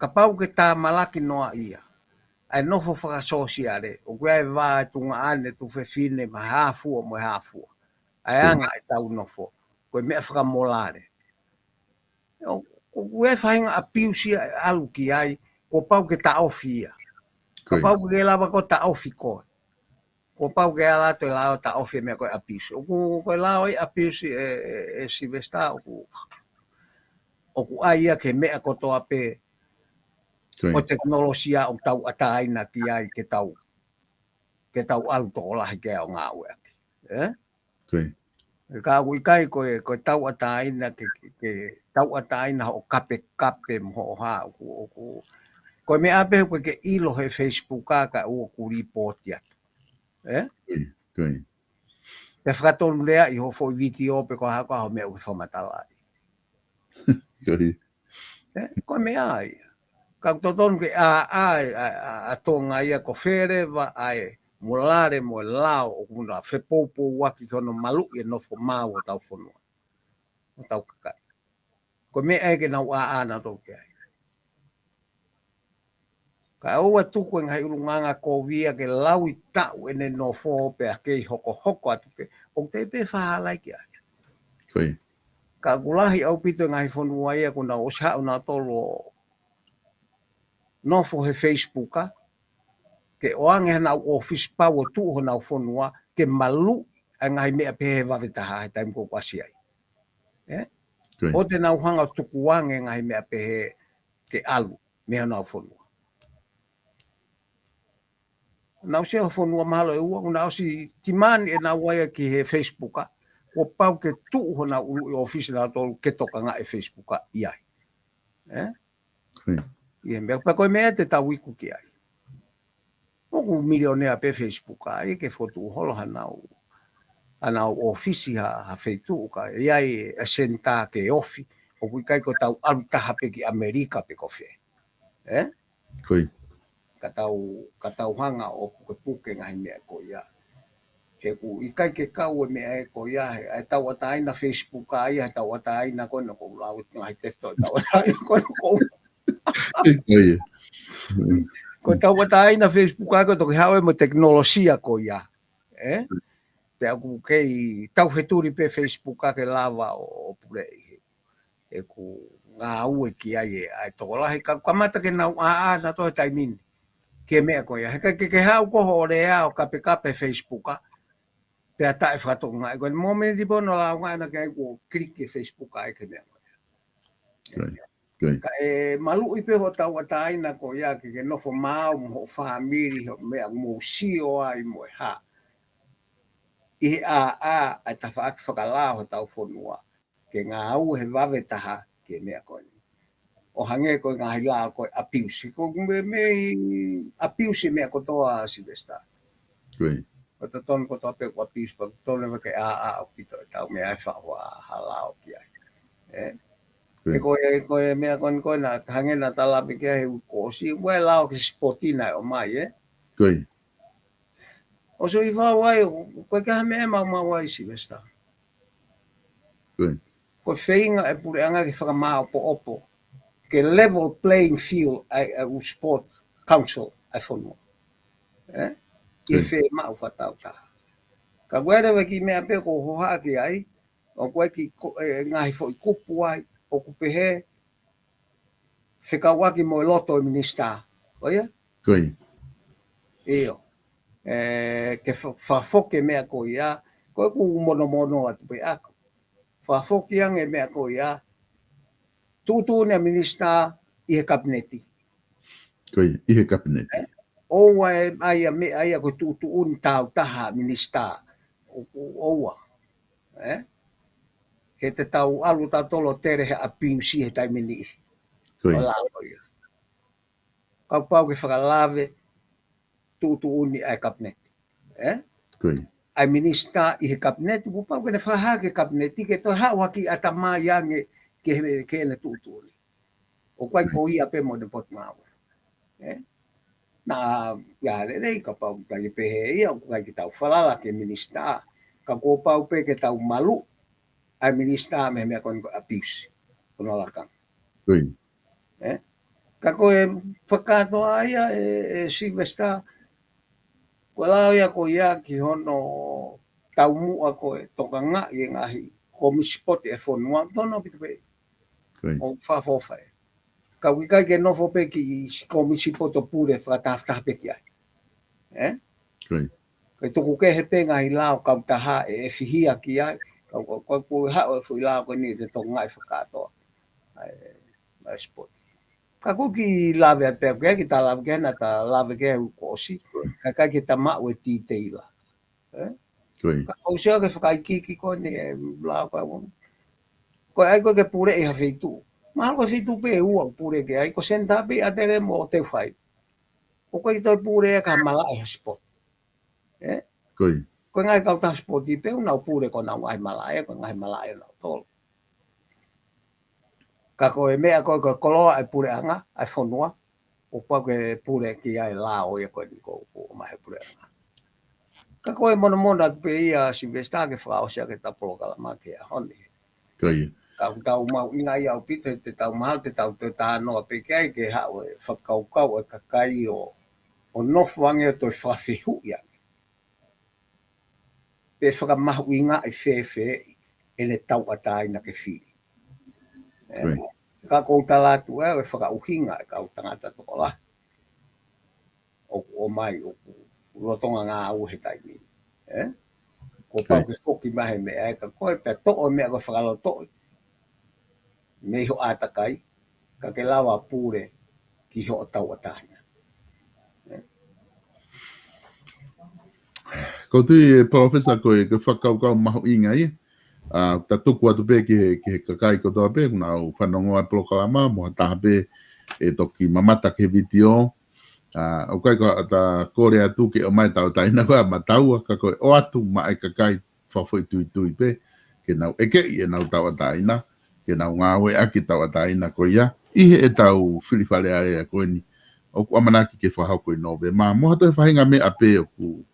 kapau ke tāmalaki noa ia ʻa e nofo fakasōsiale, ʻoku ʻi ai e vā ʻe tuongaʻane, tuofefine, mo e hā fua, mo e hā fua. ʻA e, hmm, anga ʻetau nofo. Ko e meʻa fakamolale. ʻO, ʻoku ʻi ai e faʻahinga abuse ia ʻe ʻalu ki ai, kuo pau ke taʻofi ia. Ko ia. Kapau ke lava ko ē ʻo taʻofi koe, kuo pau ke ala atu e lao ʻo taʻofi e meʻa ko e abuse. ʻOku, ko e lao ʻo e abuse ē, ē, ē Sylvester, ʻoku, ʻoku ʻai ia ki he meʻa kotoa pē, ko ia, ʻo e tekinolosia ʻoku tauʻatāina ki ai ke tau, ke tau ʻalu tokolahi ki ai ʻo ngāueʻaki. Ē? Ko ia. Ka ʻoku ʻikai ko e, ko e tauʻatāina ke, ke, ke tauʻatāina hoʻo kapekape mo hoʻo hā, ʻoku, ʻoku, ko e meʻa pē ʻoku ke ʻilo he Facebook ʻa ka ʻoku ke lipooti atu. Ē? Ko ia, ko ia. Pea fakatonu lea ʻi hoʻo foʻi vitiō pe ko e hā ko ā hoʻo meʻa ʻoku ke fakamatalaʻi. Ko ia. Ē, ko e meʻa ia. Ka ʻoku totonu ke ʻā, ʻā, ʻā, ʻā, ʻā Tonga ia ko fē leva ʻa e molale mo e lao ʻoku na fepoupouaki ki hono maluʻi e nofo maau ʻo hotau fonua, ʻo hotau kakai. Ko e meʻa ia ke nau ʻā, ʻā nautolu ki ai. Ka ʻoua ʻe tuku e ngaahi ʻulungaanga kovi ia ke lauʻi taʻu ʻene nofo pea kei hokohoko atu pē. ʻOku teʻeki pē fakahalai ki ai. Ko ia. Ka ʻoku lahi ʻaupito e ngaahi fonua ia kuo nau ʻosi haʻu nautolu ʻo nofo he Facebook ʻa, ke ʻoange hanau ʻōfisi pau ʻo tuʻu honau fonua, ke maluʻi ʻa e ngaahi meʻa pehē he vave taha he taimi kuo ʻosi ai. Ē? Ko ia. ʻOua te nau hanga ʻo tukuange e ngaahi meʻa pehē ke ʻalu mei honau fonua. Nau sio he fonua mahalo ʻe ua, ʻoku nau ʻosi timani ʻe nau ʻai ki he Facebook ʻa, kuo pau ke tuʻu honau ʻuluʻi ʻōfisi nautolu ke tokangaʻi e Facebook ʻa ʻi ai. Ē? Ko ia. ʻI he meʻa, pea ko e meʻa te tau iku ki ai. ʻOku milionea pē Facebook ʻa, ʻai ke fotu holo hanau, hanau ʻōfisi ha, ha feituʻu ka ʻi ai e senitā ke ofi, ʻoku ʻikai ko ʻetau ʻalu taha pē ki ʻAmelika pe ko fē. Ē? Ko ia. Ka tau, ka tau hanga ʻo pukepuke ngaahi meʻa ko ia. He ʻoku ʻikai ke kau e meʻa ē ko ia, he, ʻa e tauʻatāina Facebook ʻa ia, he tauʻatāina ko ena ʻoku ou lau atu ngaahi tefitoʻi tauʻatāina ko ena ʻoku ou Ko ia. Ko e tauʻatāina Facebook ʻa ko e toki haʻu ē mo e tekinolosia ko ia. Ē? Pea ʻoku kei taufetuli pē Facebook ʻa ke lava ʻo, ʻo puleʻi. ʻOku ngāue ki ai e, ʻa e tokolahi ka kamata ke nau ʻā, ʻā nautolu he taimi ni. Ki he meʻa ko ia. He ka ke, ke haʻu ko hoʻo lea ʻo kapekape Facebook ʻa. Pea taʻe fakatokangaʻi ko e mōmeniti pē ʻoku nau lāunga ʻana ki ai kuo click e Facebook ʻa e ki he meʻa ko ia. Ko ia. Ko ia. Kae maluʻi pē hoʻo tauʻatāina ko ia ke ke nofo maau mo hoʻo fāmili, hoʻo meʻa mou sio ai mo e hā. ʻI he ʻā, ʻā, ʻa e tafaʻaki fakalao hotau fonua. Ke ngāue he vave taha ki he meʻa ko eni. ʻO hangē ko e ngaahi lao ko e abuse. Ko e meʻa, meʻa abuse meʻa kotoa Sylvester. Ko ia. Ko e totonu kotoa pē ko e abuse, pea totonu leva ke ʻā, ʻā ʻaupito ʻetau meʻa ʻe faʻu ha lao ki ai. Ē? Ko ia. Ē ko e, ko e meʻa ko eni ko ē naʻa, hangē naʻa ta lave ki ai he uike kuo ʻosi, ʻoku ʻi ai e lao ki he sipoti naʻe ʻomai, ē? Ko ia. ʻOsi ʻi fau ai, ko e ka ha meʻa maumau ai Sylvester. Ko e feinga e puleʻanga ke fakamāʻopoʻopo, ke level playing field ʻa e, ʻa e ʻū sport council ʻa e fonua. ʻE? ʻI he fiemaʻu fakataautaha. Ka ko e leva ki he meʻa pē ʻoku hohaʻa ki ai, ʻoku ʻi ai e kiʻi ko-, e, ngaahi foʻi kupu ai, ʻoku pehē, fekauʻaki mo e loto e minisitā. ʻIo? ʻIo. ʻE, ke fa-, fakafoki e meʻa ko ia, ko ʻeku monomono atu pē ʻaku. Fakafoki ange e meʻa ko ia, tuʻutuʻuni ʻa e minisitā ʻi he kapineti. ʻI he kapineti. ʻOua ʻe ʻai ʻa e meʻa ia ko e tuʻutuʻuni taautaha minisitā. ʻO, ʻo, ʻoua. ʻE? He te tau ʻalu tautolu ʻo tele he abuse he taimi ni. ʻO lalo ia. Kapau ke fakalave tuʻutuʻuni ʻa e kapineti. ʻE? ʻA e minisitā ʻi he kapineti, kuo pau ke ne fakahā ki he kapineti ke toe haʻu hake ʻa e tamai ange ke he, ke ne tuʻutuʻuni. ʻOku ʻi ai ko ia pē mo ʻene potungāue. ʻE? Naʻa, ia lelei kapau ʻoku ʻikai ke pehē ia, ʻoku ʻikai ke tau falala ki he minisitā. Ka kuo pau pē ke tau malu, ʻa e minisitā mei he meʻa ko eni ko e abuse. Ko hono lakanga. ʻE? Ka ko e fakakātoa ia ʻe, ʻe Sylvester, ko e lao ia ko ia ki hono taumuʻa ko e tokangaʻi e ngaahi komisi sipoti e fonua, tonu ʻaupito pē. ʻO fakafoʻou. Ka ʻoku ʻikai ke nofo pē ki he komisi sipoti ʻo pule fakatahataha pē ki ai. ʻE? Ko e tuku kehe pē ngaahi lao kautaha ʻe, ʻe fihia ki ai. Ka ko, ko, ko e haʻu e foʻi lao ko eni te tokangaʻi fakakātoa. ʻA e, ʻa e sipoti. Ka ko e kiʻi lave atu pē, ke ta lave ki ai, naʻa ta lave ki ai he uike kuo ʻosi. Ka ʻikai ke ta maʻu e titeila. ʻE? Ka ʻosi ia ke fakaikiiki ko eni e lao ka ʻoku. Ko e ʻai ko ē ke puleʻi ha feituʻu. Mahalo ko e feituʻu pē ʻe ua ʻoku pule ki ai, ko Senitā Pē ʻi ʻAtele mo Teufaiva. ʻOku ʻikai toe pule ia ki ha malaʻe ha sipoti. ʻE? Ko e ngaahi kautaha sipoti pē ʻoku nau pule ko honau ngaahi malaʻe, ko e ngaahi malaʻe ʻonautolu. Ka ko e meʻa ko ē, ko e koloa e puleʻanga, ʻa e fonua, ʻoku pau ke pule ki ai e lao ia ko eni ʻoku, ʻoku ʻomai he puleʻanga. Ka ko e monomono atu pē ia Sylvester ke fakaʻosi ʻaki ʻeta polokalama ki he ʻaho ni. Ka ʻoku tau mahuʻingaʻia ʻaupito he te tau mahalo, te tau toe talanoa pē ki ai ke haʻu e fakakaukau e kakai ʻo, ʻo nofo ange ʻo toe fakafehuʻi ange. Pe fakamahuʻingaʻi fēfē ʻene tauʻatāina ke fili. ʻE, ka ʻoku ou tala atu ʻe au e fakaʻuhinga e kau tangata tokolahi ʻoku ʻomai ʻoku lolotonga ngāue he taimi ni. ʻE? Kuo pau ke foki mai he meʻa ʻe ka ko e pea toʻo e meʻa ko e fakalotoʻi mei hoʻo ʻātakai, ka ke lava pule ki hoʻo tauʻatāina. Ko e tui e Palōfesa ko e, ko e fakakaukau mahuʻinga ia. ʻA, ta tuku atu pē ki he, ki he kakai kotoa pē, ʻoku nau fanongo ʻa e polokalama, mo ha taha pē ʻe toki mamata ki he vitiō. ʻA, ʻoku ʻikai ko haʻata kole atu ke ʻomai tauʻatāina ko ē ʻa Mataua, ka ko e ʻoatu maʻa e kakai fakafoʻituitui pē, ke nau ʻekeʻi ʻenau tauʻatāina, ke nau ngāueʻaki tauʻatāina ko ia, ʻi heʻetau fili Fale Alea ko eni, ʻoku ʻamanaki ke fakahoko ʻi Nōvema, mo ha toe faʻahinga meʻa pē ʻoku.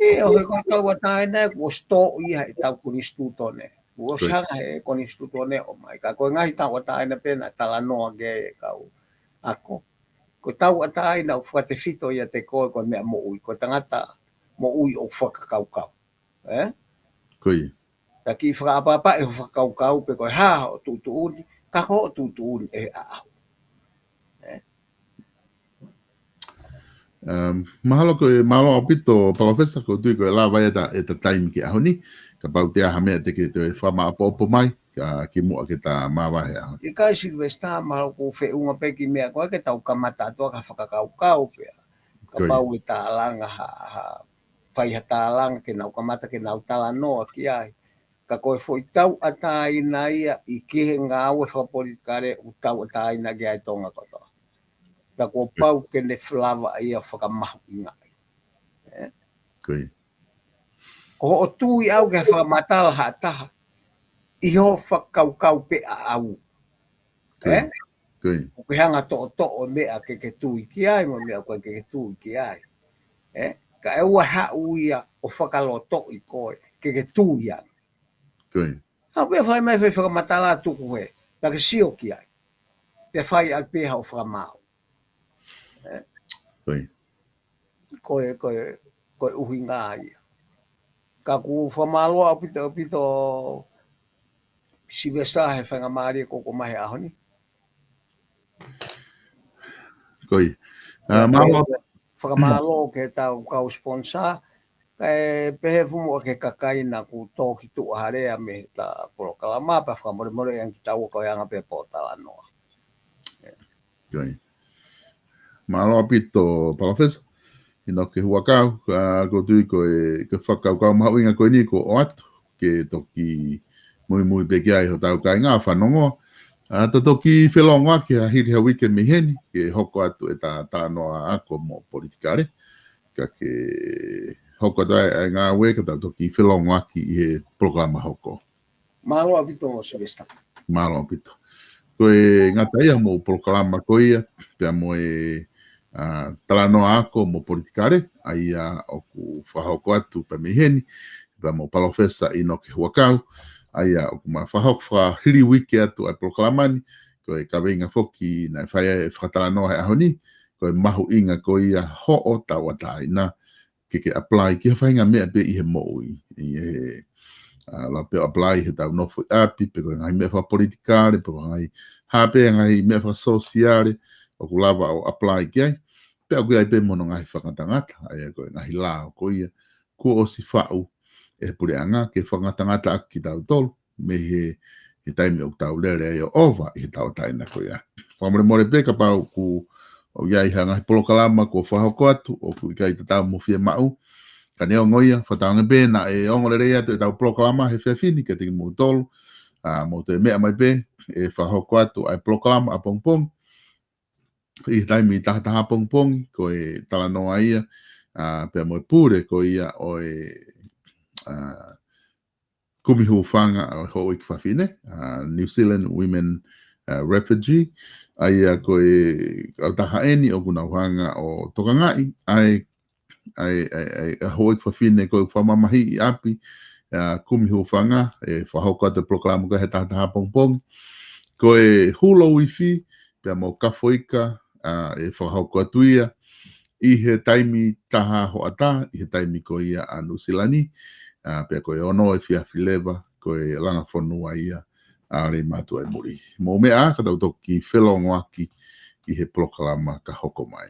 ʻIo, he ko e tauʻatāina ʻoku ʻosi toʻo ia heʻetau konisitūtone. ʻOku ʻosi hanga he konisitūtone ʻo ʻomai. Ka ko e ngaahi tauʻatāina pē naʻe talanoa ki ai e kau ako. Ko e tauʻatāina ʻoku fakatefito ʻiate koe ko e meʻa moʻui. Ko e tangata moʻui ʻoku fakakaukau. ʻE? Ko ia. Ka kiʻi fakaʻapaʻapaʻi ho fakakaukau pe ko e hā hoʻo tuʻutuʻuni, ka ko hoʻo tuʻutuʻuni ʻe ʻaʻahu. ʻE? Um, mahalo ko e, mahalo ʻaupito, Palōfesa, ko e tui ko e lava ʻeta, ʻeta taimi ki he ʻaho ni, kapau ʻe ʻi ai ha meʻa te ke toe fakamaʻopoʻopo mai, ka kimuʻa ke ta māvae he ʻaho ni. ʻIkai Sylvester, mahalo ʻoku ou feʻunga pē ki he meʻa ko ē ke tau kamata atu ʻaki ha fakakaukau pē. Kapau ʻe tālanga ha, ha, fai ha tālanga ke nau kamata ke nau talanoa ki ai. Ka ko e foʻi tauʻatāina ia ʻi he ngāue fakapolitikale ʻoku tauʻatāina ki ai Tonga kotoa. Ka kuo pau ke ne fakaava ia fakamahuʻingaʻi. ʻE? Ko hoʻo tui ʻaʻau ke fakamatala ha taha ʻi hoʻo fakakaukau pē ʻaʻau. ʻE? ʻOku ke hanga toʻotoʻo meʻa ke ke tui ki ai, mo meʻa ʻoku ʻikai ke ke tui ki ai. ʻE? Kae ʻoua haʻu ia ʻo fakalotoʻi koe, ke ke tui ange. Haʻu pē fai mai fai fakamatala tuku he, pea ke sio ki ai. Pea fai ʻaki pē haʻo fakamaau. Ko ia. Ko e, ko e, ko e ʻuhinga ia. Ka ʻoku ou fakamālō ʻaupito, ʻaupito Sylvester he faingamālie ko ʻoku ʻomai he ʻaho ni. Ko ia. ʻA, mālō. Fakamālō ki he tau kau sponsor. Kae pehē foki muʻa ki he kakai naʻa ku tō ki tuʻa ha lea mei he ta polokalama pea fakamolemole ange ki taua ko e anga pē pōtalanoa. Ko ia. Mālō ʻaupito, Palōfesa ʻInoke Huʻakau, ʻa, ʻoku ou tui ko e, ko e fakakaukau mahuʻinga ko eni kuo ʻoatu, ke toki muimui pē ki ai hotau kāinga fanongo. ʻA, ta toki felongoaki ʻa hili ha uike mei heni, ke hoko atu e ta talanoa ako mo politikale. Ka ke hoko atu ai ʻa e ngāue ka ta toki felongoaki ʻi he polokalama hoko. Mālō ʻaupito, Sylvester. Mālō ʻaupito. Ko e ngata ia mo e polokalama ko ia, pea mo e, ʻa, talanoa ako mo politikale, ʻa ia ʻoku fakahoko atu pē mei heni, pea mo Palōfesa ʻInoke Huʻakau, ʻa ia ʻoku ma fakahoko fakahili uike atu ʻa e polokalama ni, ko e kaveinga foki naʻe fai ai e fakatalanoa he ʻaho ni, ko e mahuʻinga ko ia hoʻo tauʻatāina, ke ke apply ki ha faʻahinga meʻa pē ʻi he moʻui. ʻI he, ʻa, lau pē ʻo apply he tau nofo ʻi ʻapi, pe ko e ngaahi meʻa fakapolitikale, pe ko e ngaahi hā pē ngaahi meʻa fakasōsiale, ʻoku lava ʻo apply ki ai. Pea ʻoku ʻi ai pē mo hono ngaahi fakangatangata, ʻa ia ko e ngaahi lao ko ia, kuo ʻosi faʻu ʻe he puleʻanga, ke fakangatangata ʻaki kitautolu, mei he, he taimi ʻoku tau lele ai ʻo ʻova ʻi he tauʻatāina ko ia. Fakamolemole pē kapau ʻoku ʻi ai ha ngaahi polokalama kuo fakahoko atu, ʻoku ʻikai tatau mo e fiemaʻu. Ka neongo ia, fakatauange pē naʻe ongo lelei atu e tau polokalama he efiafi ni kiate kimoutolu. ʻA, mou toe meʻa mai pē, ʻe fakahoko atu ʻa e polokalama ʻapongipongi. ʻI he taimi taha taha pongipongi, ko e talanoa ia, ʻa, pea mo e pule ko ia ʻo e, ʻa, kumi hūfanga ʻo e houʻeiki fafine, ʻa, New Zealand Women, ʻa, Refugee, ʻa ia ko e kautaha eni ʻoku nau hanga ʻo tokangaʻi ʻa e, ʻa e, ʻa e, ʻa e, ʻa e houʻeiki fafine ko e fakamamahiʻi ʻi ʻapi, ʻa, kumi hūfanga, ʻe fakahoko atu e polokalama ko ia he taha taha pongipongi. Ko e Hulu Wi-Fi, pea mo Kafoika, ʻa, ʻe fakahoko atu ia ʻi he taimi taha hoʻatā, ʻi he taimi ko ia ʻa Nuʻusila ni, ʻa, pea ko e ono efiafi leva, ko e langa fonua ia ʻa Leimātuʻa ʻi muli. Mou meʻa ka tau toki felongoaki ʻi he polokalama ka hoko mai.